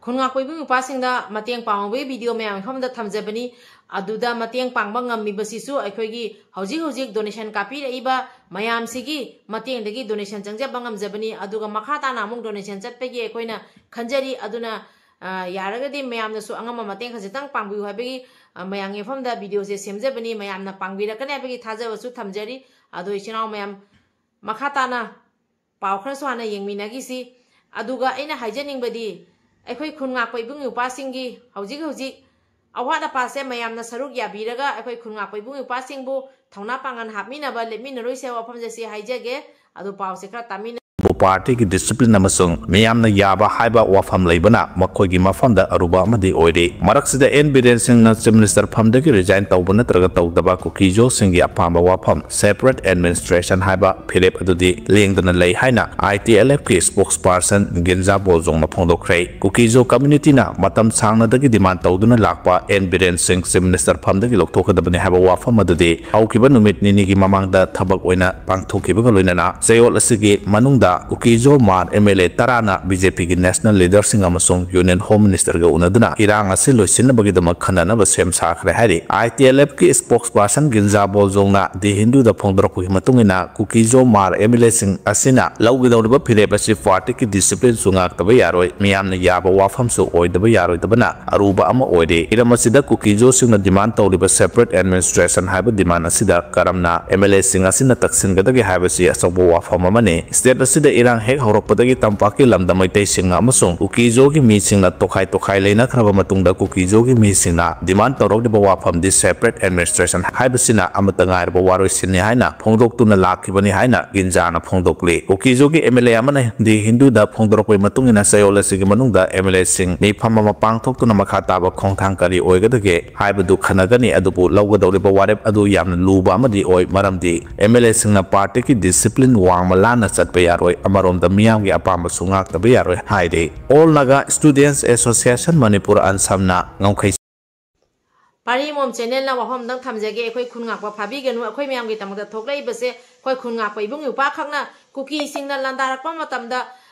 ꯈꯨꯟ ꯉꯥꯛꯄ ꯏꯕꯨꯡ ꯏꯄ꯭ꯋꯥꯁꯤꯡꯗ ꯃꯇꯦꯡ ꯄꯥꯡꯕꯒꯤ ꯚꯤꯗꯤꯑꯣ ꯃꯌꯥꯝ ꯃꯐꯝꯗ ꯊꯝꯖꯕꯅꯤ꯫ ꯑꯗꯨꯗ ꯃꯇꯦꯡ ꯄꯥꯡꯕ ꯉꯝꯃꯤꯕꯁꯤꯁꯨ ꯑꯩꯈꯣꯏꯒꯤ ꯍꯧꯖꯤꯛ ꯍꯧꯖꯤꯛ ꯗꯣꯅꯦꯁꯟ ꯀꯥꯞꯄꯤꯔꯛꯏꯕ ꯃꯌꯥꯝꯁꯤꯒꯤ ꯃꯇꯦꯡꯗꯒꯤ ꯗꯣꯅꯦꯁꯟ ꯆꯪꯖꯕ ꯉꯝꯖꯕꯅꯤ꯫ ꯑꯗꯨꯒ ꯃꯈꯥ ꯇꯥꯅ ꯑꯃꯨꯛ ꯗꯣꯅꯦꯁꯟ ꯆꯠꯄꯒꯤ ꯑꯩꯈꯣꯏꯅ ꯈꯟꯖꯔꯤ꯫ ꯑꯗꯨꯅ, ꯑ, ꯌꯥꯔꯒꯗꯤ ꯃꯌꯥꯝꯅꯁꯨ ꯑꯉꯝꯕ ꯃꯇꯦꯡ ꯈꯖꯤꯛꯇꯪ ꯄꯥꯡꯕꯤꯌꯨ ꯍꯥꯏꯕꯒꯤ, ꯑ, ꯃꯌꯥꯝꯒꯤ ꯃꯐꯝꯗ ꯚꯤꯗꯤꯑꯣꯁꯦ ꯁꯦꯝꯖꯕꯅꯤ꯫ ꯃꯌꯥꯝꯅ ꯄꯥꯡꯕꯤꯔꯛꯀꯅꯤ ꯍꯥꯏꯕꯒꯤ ꯊꯥꯖꯕꯁꯨ ꯊꯝꯖꯔꯤ꯫ ꯑꯗꯣ ꯏꯆꯤꯟ ꯏꯅꯥꯎ ꯃꯌꯥꯝ, ꯃꯈꯥ ꯇꯥꯅ ꯄꯥꯎ ꯈꯔꯁꯨ ꯍꯥꯟꯅ ꯌꯦꯡꯃꯤꯟꯅꯈꯤꯁꯤ꯫ ꯑꯗꯨꯒ ꯑꯩꯅ ꯍꯥꯏꯖꯅꯤꯡꯕꯗꯤ, ꯑꯩꯈꯣꯏ ꯈꯨꯟ ꯉꯥꯛꯄ ꯏꯕꯨꯡ ꯏꯄ꯭ꯋꯥꯁꯤꯡꯒꯤ ꯍꯧꯖꯤꯛ ꯍꯧꯖꯤꯛ ꯑꯋꯥꯠ ꯑꯄꯥꯁꯦ ꯃꯌꯥꯝꯅ ꯁꯔꯨꯛ ꯌꯥꯕꯤꯔꯒ ꯑꯩꯈꯣꯏ ꯈꯨꯟ ꯉꯥꯛꯄ ꯏꯕꯨꯡ ꯏꯄ꯭ꯋꯥꯁꯤꯡꯕꯨ ꯊꯧꯅꯥ ꯄꯥꯡꯒꯜ ꯍꯥꯞꯃꯤꯟꯅꯕ, ꯂꯦꯞꯃꯤꯟꯅꯔꯣꯏꯁꯦ ꯋꯥꯐꯝꯁꯦ ꯁꯤ ꯍꯥꯏꯖꯒꯦ꯫ ꯑꯗꯨ ꯄꯥꯎꯁꯦ ꯈꯔ ꯇꯥꯃꯤꯟꯅ ꯄꯥꯔꯇꯤꯒꯤ ꯗꯤꯁꯤꯄ꯭ꯂꯤꯟ ꯑꯃꯁꯨꯡ ꯃꯤꯌꯥꯝꯅ ꯌꯥꯕ ꯍꯥꯏꯕ ꯋꯥꯐꯝ ꯂꯩꯕꯅ ꯃꯈꯣꯏꯒꯤ ꯃꯐꯝꯗ ꯑꯔꯨꯕ ꯑꯃꯗꯤ ꯑꯣꯏꯔꯤ꯫ ꯃꯔꯛꯁꯤꯗ ꯑꯦꯟ ꯕꯤꯔꯦꯟ ꯁꯤꯡꯅ ꯆꯤꯐ ꯃꯤꯅꯤꯁꯇꯔ ꯐꯝꯗꯒꯤ ꯔꯤꯖꯥꯏꯟ ꯇꯧꯕ ꯅꯠꯇ꯭ꯔꯒ ꯇꯧꯗꯕ ꯀꯨꯀꯤꯖꯣꯁꯤꯡꯒꯤ ꯑꯄꯥꯝꯕ ꯋꯥꯐꯝ ꯁꯦꯄꯔꯦꯠ ꯑꯦꯗꯃꯤꯅꯤꯁꯇ꯭ꯔꯦꯁꯟ ꯍꯥꯏꯕ ꯐꯤꯔꯦꯞ ꯑꯗꯨꯗꯤ ꯂꯦꯡꯗꯅ ꯂꯩ ꯍꯥꯏꯅ ꯑꯥꯏ ꯇꯤ ꯑꯦꯜ ꯑꯦꯐꯀꯤ ꯁ꯭ꯄꯣꯛꯁ ꯄꯥꯔꯁꯟ ꯒꯤꯟꯖꯥ ꯕꯣꯜꯖꯣꯡꯅ ꯐꯣꯡꯗꯣꯛꯈ꯭ꯔꯦ꯫ ꯀꯨꯀꯤꯖꯣ ꯀꯝꯃ꯭ꯌꯨꯅꯤꯇꯤꯅ ꯃꯇꯝ ꯁꯥꯡꯅꯗꯒꯤ ꯗꯤꯃꯥꯟ ꯇꯧꯗꯨꯅ ꯂꯥꯛꯄ ꯑꯦꯟ ꯕꯤꯔꯦꯟ ꯁꯤꯡ ꯆꯤꯐ ꯃꯤꯅꯤꯁꯇꯔ ꯐꯝꯗꯒꯤ ꯂꯧꯊꯣꯛꯀꯗꯕꯅꯤ ꯍꯥꯏꯕ ꯋꯥꯐꯝ ꯑꯗꯨꯗꯤ ꯍꯧꯈꯤꯕ ꯅꯨꯃꯤꯠ ꯅꯤꯅꯤꯒꯤ ꯃꯃꯥꯡꯗ ꯊꯕꯛ ꯑꯣꯏꯅ ꯄꯥꯡꯊꯣꯛꯈꯤꯕꯒ ꯂꯣꯏꯅꯅ ꯆꯌꯣꯜ ꯑꯁꯤꯒꯤ ꯃꯅꯨꯡꯗ ꯀꯨꯀꯤꯖꯣ ꯃꯥꯔ ꯑꯦꯝ ꯑꯦꯜ ꯑꯦ ꯇꯔꯥꯅ ꯕꯤ ꯖꯦ ꯄꯤꯒꯤ ꯅꯦꯁꯅꯦꯜ ꯂꯤꯗꯔꯁꯤꯡ ꯑꯃꯁꯨꯡ ꯌꯨꯅꯤꯌꯟ ꯍꯣꯝ ꯃꯤꯅꯤꯁꯇꯔꯒ ꯎꯅꯗꯨꯅ ꯏꯔꯥꯡ ꯑꯁꯤ ꯂꯣꯏꯁꯤꯟꯅꯕꯒꯤꯗꯃꯛ ꯈꯟꯅꯅꯕ ꯁꯦꯝ ꯁꯥꯈ꯭ꯔꯦ ꯍꯥꯏꯔꯤ꯫ ꯑꯥꯏ ꯇꯤ ꯑꯦꯜ ꯑꯦꯐꯀꯤ ꯁ꯭ꯄꯣꯛꯁ ꯄꯥꯔꯁꯟ ꯒꯤꯟꯖꯥ ꯕꯣꯜꯖꯣꯡꯅ ꯗꯤ ꯍꯤꯟꯗꯨꯗ ꯐꯣꯡꯗꯣꯔꯛꯄꯒꯤ ꯃꯇꯨꯡ ꯏꯟꯅ ꯀꯨꯀꯤꯖꯣ ꯃꯥꯔ ꯑꯦꯝ ꯑꯦꯜ ꯑꯦꯁꯤꯡ ꯑꯁꯤꯅ ꯂꯧꯒꯗꯧꯔꯤꯕ ꯐꯤꯔꯦꯞ ꯑꯁꯤ ꯄꯥꯔꯇꯤꯒꯤ ꯗꯤꯁꯤꯄ꯭ꯂꯤꯟꯁꯨ ꯉꯥꯛꯇꯕ ꯌꯥꯔꯣꯏ, ꯃꯤꯌꯥꯝꯅ ꯌꯥꯕ ꯋꯥꯐꯝꯁꯨ ꯑꯣꯏꯗꯕ ꯌꯥꯔꯣꯏꯗꯕꯅ ꯑꯔꯨꯕ ꯑꯃ ꯑꯣꯏꯔꯤ꯫ ꯍꯤꯔꯝ ꯑꯁꯤꯗ ꯀꯨꯀꯤꯖꯣꯁꯤꯡꯅ ꯗꯤꯃꯥꯟ ꯇꯧꯔꯤꯕ ꯁꯦꯄꯔꯦꯠ ꯑꯦꯗꯃꯤꯅꯤꯁꯇ꯭ꯔꯦꯁꯟ ꯍꯥꯏꯕ ꯗꯤꯃꯥꯟ ꯑꯁꯤꯗ ꯀꯔꯝꯅ ꯑꯦꯝ ꯑꯦꯜ ꯑꯦꯁꯤꯡ ꯑꯁꯤꯅ ꯇꯛꯁꯤꯟꯒꯗꯒꯦ ꯍꯥꯏꯕꯁꯤ ꯑꯆꯧꯕ ꯋꯥꯐꯝ ꯑꯃꯅꯤ꯫ ꯁ꯭ꯇꯦꯠ ꯑꯁꯤꯗ ꯏꯔꯥꯡ ꯍꯦꯛ ꯍꯧꯔꯛꯄꯗꯒꯤ ꯇꯝꯄꯥꯛꯀꯤ ꯂꯝꯗꯝ ꯃꯩꯇꯩꯁꯤꯡꯅ ꯑꯃꯁꯨꯡ ꯀꯨꯀꯤꯖꯣꯒꯤ ꯃꯤꯁꯤꯡꯅ ꯇꯣꯈꯥꯏ ꯇꯣꯈꯥꯏ ꯂꯩꯅꯈ꯭ꯔꯕ ꯃꯇꯨꯡꯗ, ꯀꯨꯀꯤꯖꯣꯒꯤ ꯃꯤꯁꯤꯡꯅ demand ꯇꯧꯔꯛꯂꯤꯕ ꯋꯥꯐꯝꯗꯤ separate administration ꯍꯥꯏꯕꯁꯤꯅ ꯑꯃꯠꯇ ꯉꯥꯏꯔꯕ ꯋꯥꯔꯣꯏꯁꯤꯟꯅꯤ ꯍꯥꯏꯅ ꯐꯣꯡꯗꯣꯛꯇꯨꯅ ꯂꯥꯛꯈꯤꯕꯅꯤ ꯍꯥꯏꯅ ꯒꯤꯟꯖꯥꯅ ꯐꯣꯡꯗꯣꯛꯂꯤ꯫ ꯀꯨꯀꯤꯖꯣꯒꯤ MLA ꯑꯃꯅ The Hindu ꯗ ꯐꯣꯡꯗꯣꯔꯛꯄꯒꯤ ꯃꯇꯨꯡ ꯏꯟꯅ, ꯆꯌꯣꯜ ꯑꯁꯤꯒꯤ ꯃꯅꯨꯡꯗ MLA ꯁꯤꯡ ꯃꯤꯐꯝ ꯑꯃ ꯄꯥꯡꯊꯣꯛꯇꯨꯅ ꯃꯈꯥ ꯇꯥꯕ ꯈꯣꯡꯊꯥꯡ ꯀꯔꯤ ꯑꯣꯏꯒꯗꯒꯦ ꯍꯥꯏꯕꯗꯨ ꯈꯟꯅꯒꯅꯤ, ꯑꯗꯨꯕꯨ ꯂꯧꯒꯗꯧꯔꯤꯕ ꯋꯥꯔꯦꯞ ꯑꯗꯨ ꯌꯥꯝꯅ ꯂꯨꯕ ꯑꯃꯗꯤ ꯑꯣꯏ, ꯃꯔꯝꯗꯤ MLA ꯁꯤꯡꯅ party ꯒꯤ discipline ꯋꯥꯡꯃ ꯂꯥꯟꯅ ꯆꯠꯄ ꯌꯥꯔꯣꯏ, ꯑꯃꯔꯣꯝꯗ ꯃꯤꯌꯥꯝꯒꯤ ꯑꯄꯥꯝꯕꯁꯨ ꯉꯥꯛꯇꯕ ꯌꯥꯔꯣꯏ ꯍꯥꯏꯔꯤ꯫ All Naga Students Association Manipur, ꯑꯟꯁꯝꯅ ꯉꯝꯈꯩ꯫ ꯄꯥꯔꯤꯃꯣꯝ channel ꯅ ꯋꯥꯐꯝ ꯑꯝꯇꯪ ꯊꯝꯖꯒꯦ꯫ ꯑꯩꯈꯣꯏ ꯈꯨꯟ ꯉꯥꯛꯄ ꯐꯥꯕꯤꯒꯅꯨ꯫ ꯑꯩꯈꯣꯏ ꯃꯌꯥꯝꯒꯤꯗꯃꯛꯇ ꯊꯣꯛꯂꯛꯏꯕꯁꯦ ꯑꯩꯈꯣꯏ ꯈꯨꯟ ꯉꯥꯛꯄ ꯏꯕꯨꯡ ꯏꯄ꯭ꯋꯥꯈꯛꯅ ꯀꯨꯀꯤꯁꯤꯡꯅ ꯂꯥꯟꯗꯥꯔꯛꯄ ꯃꯇꯝꯗ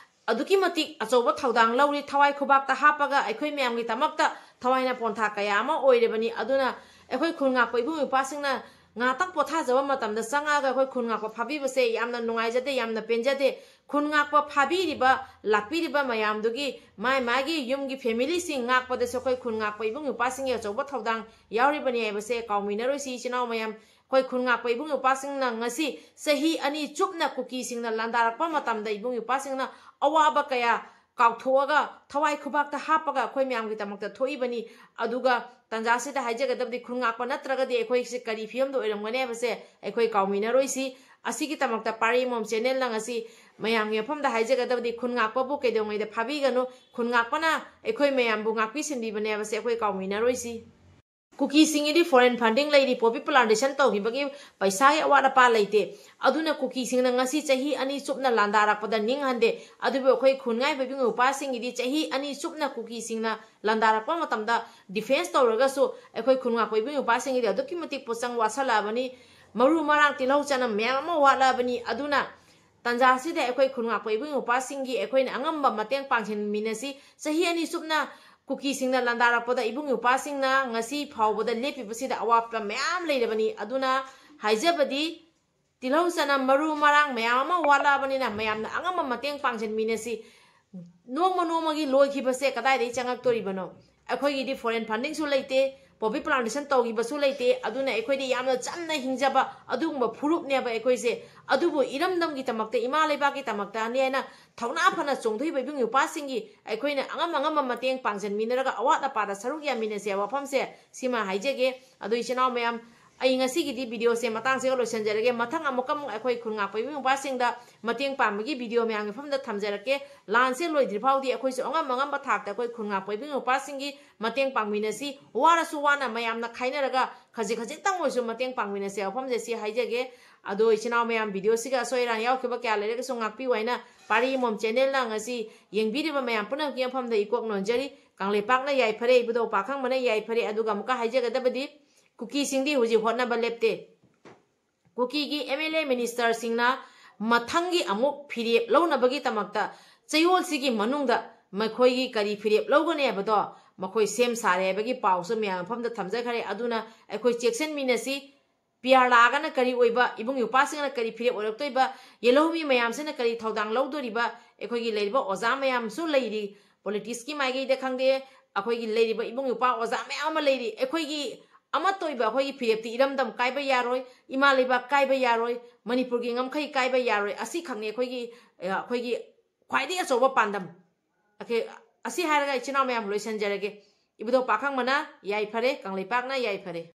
ꯑꯗꯨꯛꯀꯤ ꯃꯇꯤꯛ ꯑꯆꯧꯕ ꯊꯧꯗꯥꯡ ꯂꯧꯔꯤ, ꯊꯋꯥꯏ ꯈꯨꯕꯥꯛꯇ ꯍꯥꯞꯄꯒ ꯑꯩꯈꯣꯏ ꯃꯌꯥꯝꯒꯤꯗꯃꯛꯇ ꯊꯋꯥꯏꯅ ꯄꯣꯟꯊꯥ ꯀꯌꯥ ꯑꯃ ꯑꯣꯏꯔꯤꯕꯅꯤ꯫ ꯑꯗꯨꯅ ꯑꯩꯈꯣꯏ ꯈꯨꯟ ꯉꯥꯛꯄ ꯏꯕꯨꯡ ꯏꯄ꯭ꯋꯥꯁꯤꯡꯅ ꯉꯥꯛꯇꯪ ꯄꯣꯊꯥꯖꯕ ꯃꯇꯝꯗ ꯆꯪꯉꯛꯑꯒ ꯑꯩꯈꯣꯏ ꯈꯨꯟ ꯉꯥꯛꯄ ꯐꯥꯕꯤꯕꯁꯦ ꯌꯥꯝꯅ ꯅꯨꯡꯉꯥꯏꯖꯗꯦ, ꯌꯥꯝꯅ ꯄꯦꯟꯖꯗꯦ꯫ ꯈꯨꯟ ꯉꯥꯛꯄ ꯐꯥꯕꯤꯔꯤꯕ, ꯂꯥꯛꯄꯤꯔꯤꯕ ꯃꯌꯥꯝꯗꯨꯒꯤ ꯃꯥꯏ ꯃꯥꯒꯤ ꯌꯨꯝꯒꯤ family ꯁꯤꯡ ꯉꯥꯛꯄꯗꯁꯨ ꯑꯩꯈꯣꯏ ꯈꯨꯟ ꯉꯥꯛꯄ ꯏꯕꯨꯡ ꯏꯄ꯭ꯋꯥꯁꯤꯡꯒꯤ ꯑꯆꯧꯕ ꯊꯧꯗꯥꯡ ꯌꯥꯎꯔꯤꯕꯅꯤ ꯍꯥꯏꯕꯁꯦ ꯀꯥꯎꯃꯤꯟꯅꯔꯣꯏꯁꯤ꯫ ꯏꯆꯤꯟ ꯏꯅꯥꯎ ꯃꯌꯥꯝ, ꯑꯩꯈꯣꯏ ꯈꯨꯟ ꯉꯥꯛꯄ ꯏꯕꯨꯡ ꯏꯄ꯭ꯋꯥꯁꯤꯡꯅ ꯉꯁꯤ ꯆꯍꯤ ꯑꯅꯤ ꯆꯨꯞꯅ ꯀꯨꯀꯤꯁꯤꯡꯅ ꯂꯥꯟꯗꯥꯔꯛꯄ ꯃꯇꯝꯗ ꯏꯕꯨꯡ ꯏꯄ꯭ꯋꯥꯁꯤꯡꯅ ꯑꯋꯥꯕ ꯀꯌꯥ ꯀꯥꯎꯊꯣꯛꯑꯒ, ꯊꯋꯥꯏ ꯈꯨꯕꯥꯛꯇ ꯍꯥꯞꯄꯒ ꯑꯩꯈꯣꯏ ꯃꯌꯥꯝꯒꯤꯗꯃꯛꯇ ꯊꯣꯛꯏꯕꯅꯤ꯫ ꯑꯗꯨꯒ ꯇꯥꯟꯖꯥꯁꯤꯗ ꯍꯥꯏꯖꯒꯗꯕꯗꯤ, ꯈꯨꯟ ꯉꯥꯛꯄ ꯅꯠꯇ꯭ꯔꯒꯗꯤ ꯑꯩꯈꯣꯏꯁꯦ ꯀꯔꯤ ꯐꯤꯕꯝꯗ ꯑꯣꯏꯔꯝꯒꯅꯤ ꯍꯥꯏꯕꯁꯦ ꯑꯩꯈꯣꯏ ꯀꯥꯎꯃꯤꯟꯅꯔꯣꯏꯁꯤ꯫ ꯑꯁꯤꯒꯤꯗꯃꯛꯇ ꯄꯥꯔꯤꯃꯣꯝ channel ꯅ ꯉꯁꯤ ꯃꯌꯥꯝꯒꯤ ꯃꯐꯝꯗ ꯍꯥꯏꯖꯒꯗꯕꯗꯤ, ꯈꯨꯟ ꯉꯥꯛꯄꯕꯨ ꯀꯩꯗꯧꯉꯩꯗ ꯐꯥꯕꯤꯒꯅꯨ, ꯈꯨꯟ ꯉꯥꯛꯄꯅ ꯑꯩꯈꯣꯏ ꯃꯌꯥꯝꯕꯨ ꯉꯥꯛꯄꯤ ꯁꯦꯟꯕꯤꯕꯅꯦ ꯍꯥꯏꯕꯁꯦ ꯑꯩꯈꯣꯏ ꯀꯥꯎꯃꯤꯟꯅꯔꯣꯏꯁꯤ꯫ ꯀꯨꯀꯤꯁꯤꯡꯒꯤꯗꯤ foreign funding ꯂꯩꯔꯤ, poppy plantation ꯇꯧꯈꯤꯕꯒꯤ ꯄꯩꯁꯥꯒꯤ ꯑꯋꯥꯠ ꯑꯄꯥ ꯂꯩꯇꯦ꯫ ꯑꯗꯨꯅ ꯀꯨꯀꯤꯁꯤꯡꯅ ꯉꯁꯤ ꯆꯍꯤ ꯑꯅꯤ ꯆꯨꯞꯅ ꯂꯥꯟꯗꯥꯔꯛꯄꯗ ꯅꯤꯡꯍꯟꯗꯦ꯫ ꯑꯗꯨꯕꯨ ꯑꯩꯈꯣꯏ ꯈꯨꯟꯉꯥꯏꯕ ꯏꯕꯨꯡ ꯏꯄ꯭ꯋꯥꯁꯤꯡꯒꯤꯗꯤ ꯆꯍꯤ ꯑꯅꯤ ꯆꯨꯞꯅ ꯀꯨꯀꯤꯁꯤꯡꯅ ꯂꯥꯟꯗꯥꯔꯛꯄ ꯃꯇꯝꯗ defence ꯇꯧꯔꯒꯁꯨ ꯑꯩꯈꯣꯏ ꯈꯨꯟ ꯉꯥꯛꯄ ꯏꯕꯨꯡ ꯏꯄ꯭ꯋꯥꯁꯤꯡꯒꯤꯗꯤ ꯑꯗꯨꯛꯀꯤ ꯃꯇꯤꯛ ꯄꯣꯠꯆꯪ ꯋꯥꯠꯁꯜꯂꯛꯑꯕꯅꯤ꯫ ꯃꯔꯨ ꯃꯔꯥꯡ, ꯇꯤꯜꯍꯧ ꯆꯅꯝ ꯃꯌꯥꯝ ꯑꯃ ꯋꯥꯠꯂꯛꯑꯕꯅꯤ꯫ ꯑꯗꯨꯅ ꯇꯥꯟꯖꯥꯁꯤꯗ ꯑꯩꯈꯣꯏ ꯈꯨꯟ ꯉꯥꯛꯄ ꯏꯕꯨꯡ ꯏꯄ꯭ꯋꯥꯁꯤꯡꯒꯤ ꯑꯩꯈꯣꯏꯅ ꯑꯉꯝꯕ ꯃꯇꯦꯡ ꯄꯥꯡꯁꯤꯟꯃꯤꯟꯅꯁꯤ꯫ ꯆꯍꯤ ꯑꯅꯤ ꯆꯨꯞꯅ ꯀꯨꯀꯤꯁꯤꯡꯅ ꯂꯥꯟꯗꯥꯔꯛꯄꯗ ꯏꯕꯨꯡ ꯏꯄ꯭ꯋꯥꯁꯤꯡꯅ ꯉꯁꯤ ꯐꯥꯎꯕꯗ ꯂꯦꯞꯄꯤꯕꯁꯤꯗ ꯑꯋꯥꯠꯄ ꯃꯌꯥꯝ ꯂꯩꯔꯕꯅꯤ꯫ ꯑꯗꯨꯅ ꯍꯥꯏꯖꯕꯗꯤ, ꯇꯤꯜꯍꯧ ꯆꯅꯝ ꯃꯔꯨ ꯃꯔꯥꯡ ꯃꯌꯥꯝ ꯑꯃ ꯋꯥꯠꯂꯛꯑꯕꯅꯤꯅ ꯃꯌꯥꯝꯅ ꯑꯉꯝꯕ ꯃꯇꯦꯡ ꯄꯥꯡꯁꯤꯟꯃꯤꯟꯅꯁꯤ꯫ ꯅꯣꯡꯃ ꯅꯣꯡꯃꯒꯤ ꯂꯣꯏꯈꯤꯕꯁꯦ ꯀꯗꯥꯏꯗꯒꯤ ꯆꯪꯉꯛꯇꯣꯔꯤꯕꯅꯣ? ꯑꯩꯈꯣꯏꯒꯤꯗꯤ foreign funding ꯁꯨ ꯂꯩꯇꯦ, ꯄꯣꯄꯤ ꯄ꯭ꯂꯥꯟꯇꯦꯁꯟ ꯇꯧꯈꯤꯕꯁꯨ ꯂꯩꯇꯦ꯫ ꯑꯗꯨꯅ ꯑꯩꯈꯣꯏꯗꯤ ꯌꯥꯝꯅ ꯆꯝꯅ ꯍꯤꯡꯖꯕ ꯑꯗꯨꯒꯨꯝꯕ ꯐꯨꯔꯨꯞꯅꯦꯕ ꯑꯩꯈꯣꯏꯁꯦ꯫ ꯑꯗꯨꯕꯨ ꯏꯔꯝꯗꯝꯒꯤꯗꯃꯛꯇ, ꯏꯃꯥ ꯂꯩꯕꯥꯛꯀꯤꯗꯃꯛꯇꯅꯦ ꯍꯥꯏꯅ ꯊꯧꯅꯥ ꯐꯅ ꯆꯣꯡꯊꯣꯛꯏꯕ ꯏꯕꯨꯡ ꯏꯄ꯭ꯋꯥꯁꯤꯡꯒꯤ ꯑꯩꯈꯣꯏꯅ ꯑꯉꯝ ꯑꯉꯝꯕ ꯃꯇꯦꯡ ꯄꯥꯡꯁꯤꯟꯃꯤꯟꯅꯔꯒ ꯑꯋꯥꯠ ꯑꯄꯥꯗ ꯁꯔꯨꯛ ꯌꯥꯃꯤꯟꯅꯁꯦ ꯍꯥꯏꯕ ꯋꯥꯐꯝꯁꯦ ꯁꯤꯃ ꯍꯥꯏꯖꯒꯦ꯫ ꯑꯗꯣ ꯏꯆꯤꯟ ꯏꯅꯥꯎ ꯃꯌꯥꯝ, ꯑꯩ ꯉꯁꯤꯒꯤꯗꯤ ꯚꯤꯗꯤꯑꯣꯁꯦ ꯃꯇꯥꯡꯁꯤꯒ ꯂꯣꯏꯁꯤꯟꯖꯔꯒꯦ꯫ ꯃꯊꯪ ꯑꯃꯨꯛꯀ ꯑꯃꯨꯛ ꯑꯩꯈꯣꯏ ꯈꯨꯟ ꯉꯥꯛꯄ ꯏꯕꯨꯡ ꯏꯄ꯭ꯋꯥꯁꯤꯡꯗ ꯃꯇꯦꯡ ꯄꯥꯡꯕꯒꯤ ꯚꯤꯗꯤꯑꯣ ꯃꯌꯥꯝꯒꯤ ꯃꯐꯝꯗ ꯊꯝꯖꯔꯛꯀꯦ꯫ ꯂꯥꯟꯁꯦ ꯂꯣꯏꯗ꯭ꯔꯤ ꯐꯥꯎꯗꯤ ꯑꯩꯈꯣꯏꯁꯨ ꯑꯉꯝ ꯑꯉꯝꯕ ꯊꯥꯛꯇ ꯑꯩꯈꯣꯏ ꯈꯨꯟ ꯉꯥꯛꯄ ꯏꯕꯨꯡ ꯏꯄ꯭ꯋꯥꯁꯤꯡꯒꯤ ꯃꯇꯦꯡ ꯄꯥꯡꯃꯤꯟꯅꯁꯤ꯫ ꯋꯥꯔꯁꯨ ꯋꯥꯅ ꯃꯌꯥꯝꯅ ꯈꯥꯏꯅꯔꯒ ꯈꯖꯤꯛ ꯈꯖꯤꯛꯇꯪ ꯑꯣꯏꯔꯁꯨ ꯃꯇꯦꯡ ꯄꯥꯡꯃꯤꯟꯅꯁꯦ ꯋꯥꯐꯝꯁꯦ ꯁꯤ ꯍꯥꯏꯖꯒꯦ꯫ ꯑꯗꯣ ꯏꯆꯤꯟ ꯏꯅꯥꯎ ꯃꯌꯥꯝ, ꯚꯤꯗꯤꯑꯣꯁꯤꯒ ꯑꯁꯣꯏ ꯑꯔꯥꯟ ꯌꯥꯎꯈꯤꯕ ꯀꯌꯥ ꯂꯩꯔꯒꯁꯨ ꯉꯥꯛꯄꯤꯌꯨ ꯍꯥꯏꯅ ꯄꯥꯔꯤ ꯃꯣꯝ ꯆꯦꯅꯦꯜꯅ ꯉꯁꯤ ꯌꯦꯡꯕꯤꯔꯤꯕ ꯃꯌꯥꯝ ꯄꯨꯝꯅꯃꯛꯀꯤ ꯃꯐꯝꯗ ꯏꯀꯣꯛ ꯅꯣꯟꯖꯔꯤ꯫ ꯀꯪꯂꯩꯄꯥꯛꯅ ꯌꯥꯏꯐꯔꯦ, ꯏꯕꯨꯙꯧ ꯄꯥꯈꯪꯕꯅ ꯌꯥꯏꯐꯔꯦ꯫ ꯑꯗꯨꯒ ꯑꯃꯨꯛꯀ ꯍꯥꯏꯖꯒꯗꯕꯗꯤ, ꯀꯨꯀꯤꯁꯤꯡꯗꯤ ꯍꯧꯖꯤꯛ ꯍꯣꯠꯅꯕ ꯂꯦꯞꯇꯦ꯫ ꯀꯨꯀꯤꯒꯤ ꯑꯦꯝ ꯑꯦꯜ ꯑꯦ ꯃꯤꯅꯤꯁꯇꯔꯁꯤꯡꯅ ꯃꯊꯪꯒꯤ ꯑꯃꯨꯛ ꯐꯤꯔꯦꯞ ꯂꯧꯅꯕꯒꯤꯗꯃꯛꯇ ꯆꯌꯣꯜꯁꯤꯒꯤ ꯃꯅꯨꯡꯗ ꯃꯈꯣꯏꯒꯤ ꯀꯔꯤ ꯐꯤꯔꯦꯞ ꯂꯧꯒꯅꯤ ꯍꯥꯏꯕꯗꯣ ꯃꯈꯣꯏ ꯁꯦꯝ ꯁꯥꯔꯦ ꯍꯥꯏꯕꯒꯤ ꯄꯥꯎꯁꯨ ꯃꯌꯥꯝ ꯃꯐꯝꯗ ꯊꯝꯖꯈ꯭ꯔꯦ꯫ ꯑꯗꯨꯅ ꯑꯩꯈꯣꯏ ꯆꯦꯛꯁꯤꯟꯃꯤꯟꯅꯁꯤ꯫ ꯄꯤ ꯑꯥꯔ ꯂꯥꯛꯑꯒꯅ ꯀꯔꯤ ꯑꯣꯏꯕ, ꯏꯕꯨꯡ ꯏꯄ꯭ꯋꯥꯁꯤꯡꯅ ꯀꯔꯤ ꯐꯤꯔꯦꯞ ꯑꯣꯏꯔꯛꯇꯣꯏꯕ, ꯌꯦꯜꯍꯧꯃꯤ ꯃꯌꯥꯝꯁꯤꯅ ꯀꯔꯤ ꯊꯧꯗꯥꯡ ꯂꯧꯗꯣꯔꯤꯕ, ꯑꯩꯈꯣꯏꯒꯤ ꯂꯩꯔꯤꯕ ꯑꯣꯖꯥ ꯃꯌꯥꯝꯁꯨ ꯂꯩꯔꯤ, ꯄꯣꯂꯤꯇꯤꯛꯁꯀꯤ ꯃꯥꯏꯀꯩꯗ ꯈꯪꯗꯦ, ꯑꯩꯈꯣꯏꯒꯤ ꯂꯩꯔꯤꯕ ꯏꯕꯨꯡ ꯏꯄ꯭ꯋꯥ ꯑꯣꯖꯥ ꯃꯌꯥꯝ ꯑꯃ ꯂꯩꯔꯤ꯫ ꯑꯩꯈꯣꯏꯒꯤ ꯑꯃꯠꯇ ꯑꯣꯏꯕ ꯑꯩꯈꯣꯏꯒꯤ ꯐꯤꯔꯦꯞꯇꯤ ꯏꯔꯝꯗꯝ ꯀꯥꯏꯕ ꯌꯥꯔꯣꯏ, ꯏꯃꯥ ꯂꯩꯕꯥꯛ ꯀꯥꯏꯕ ꯌꯥꯔꯣꯏ, ꯃꯅꯤꯄꯨꯔꯒꯤ ꯉꯝꯈꯩ ꯀꯥꯏꯕ ꯌꯥꯔꯣꯏ꯫ ꯑꯁꯤꯈꯛꯅꯤ ꯑꯩꯈꯣꯏꯒꯤ, ꯑ, ꯑꯩꯈꯣꯏꯒꯤ ꯈ꯭ꯋꯥꯏꯗꯒꯤ ꯑꯆꯧꯕ ꯄꯥꯟꯗꯝ꯫ ꯑꯣꯀꯦ, ꯑꯁꯤ ꯍꯥꯏꯔꯒ ꯏꯆꯤꯟ ꯏꯅꯥꯎ ꯃꯌꯥꯝ ꯂꯣꯏꯁꯤꯟꯖꯔꯒꯦ꯫ ꯏꯕꯨꯙꯧ ꯄꯥꯈꯪꯕꯅ ꯌꯥꯏꯐꯔꯦ, ꯀꯪꯂꯩꯄꯥꯛꯅ ꯌꯥꯏꯐꯔꯦ꯫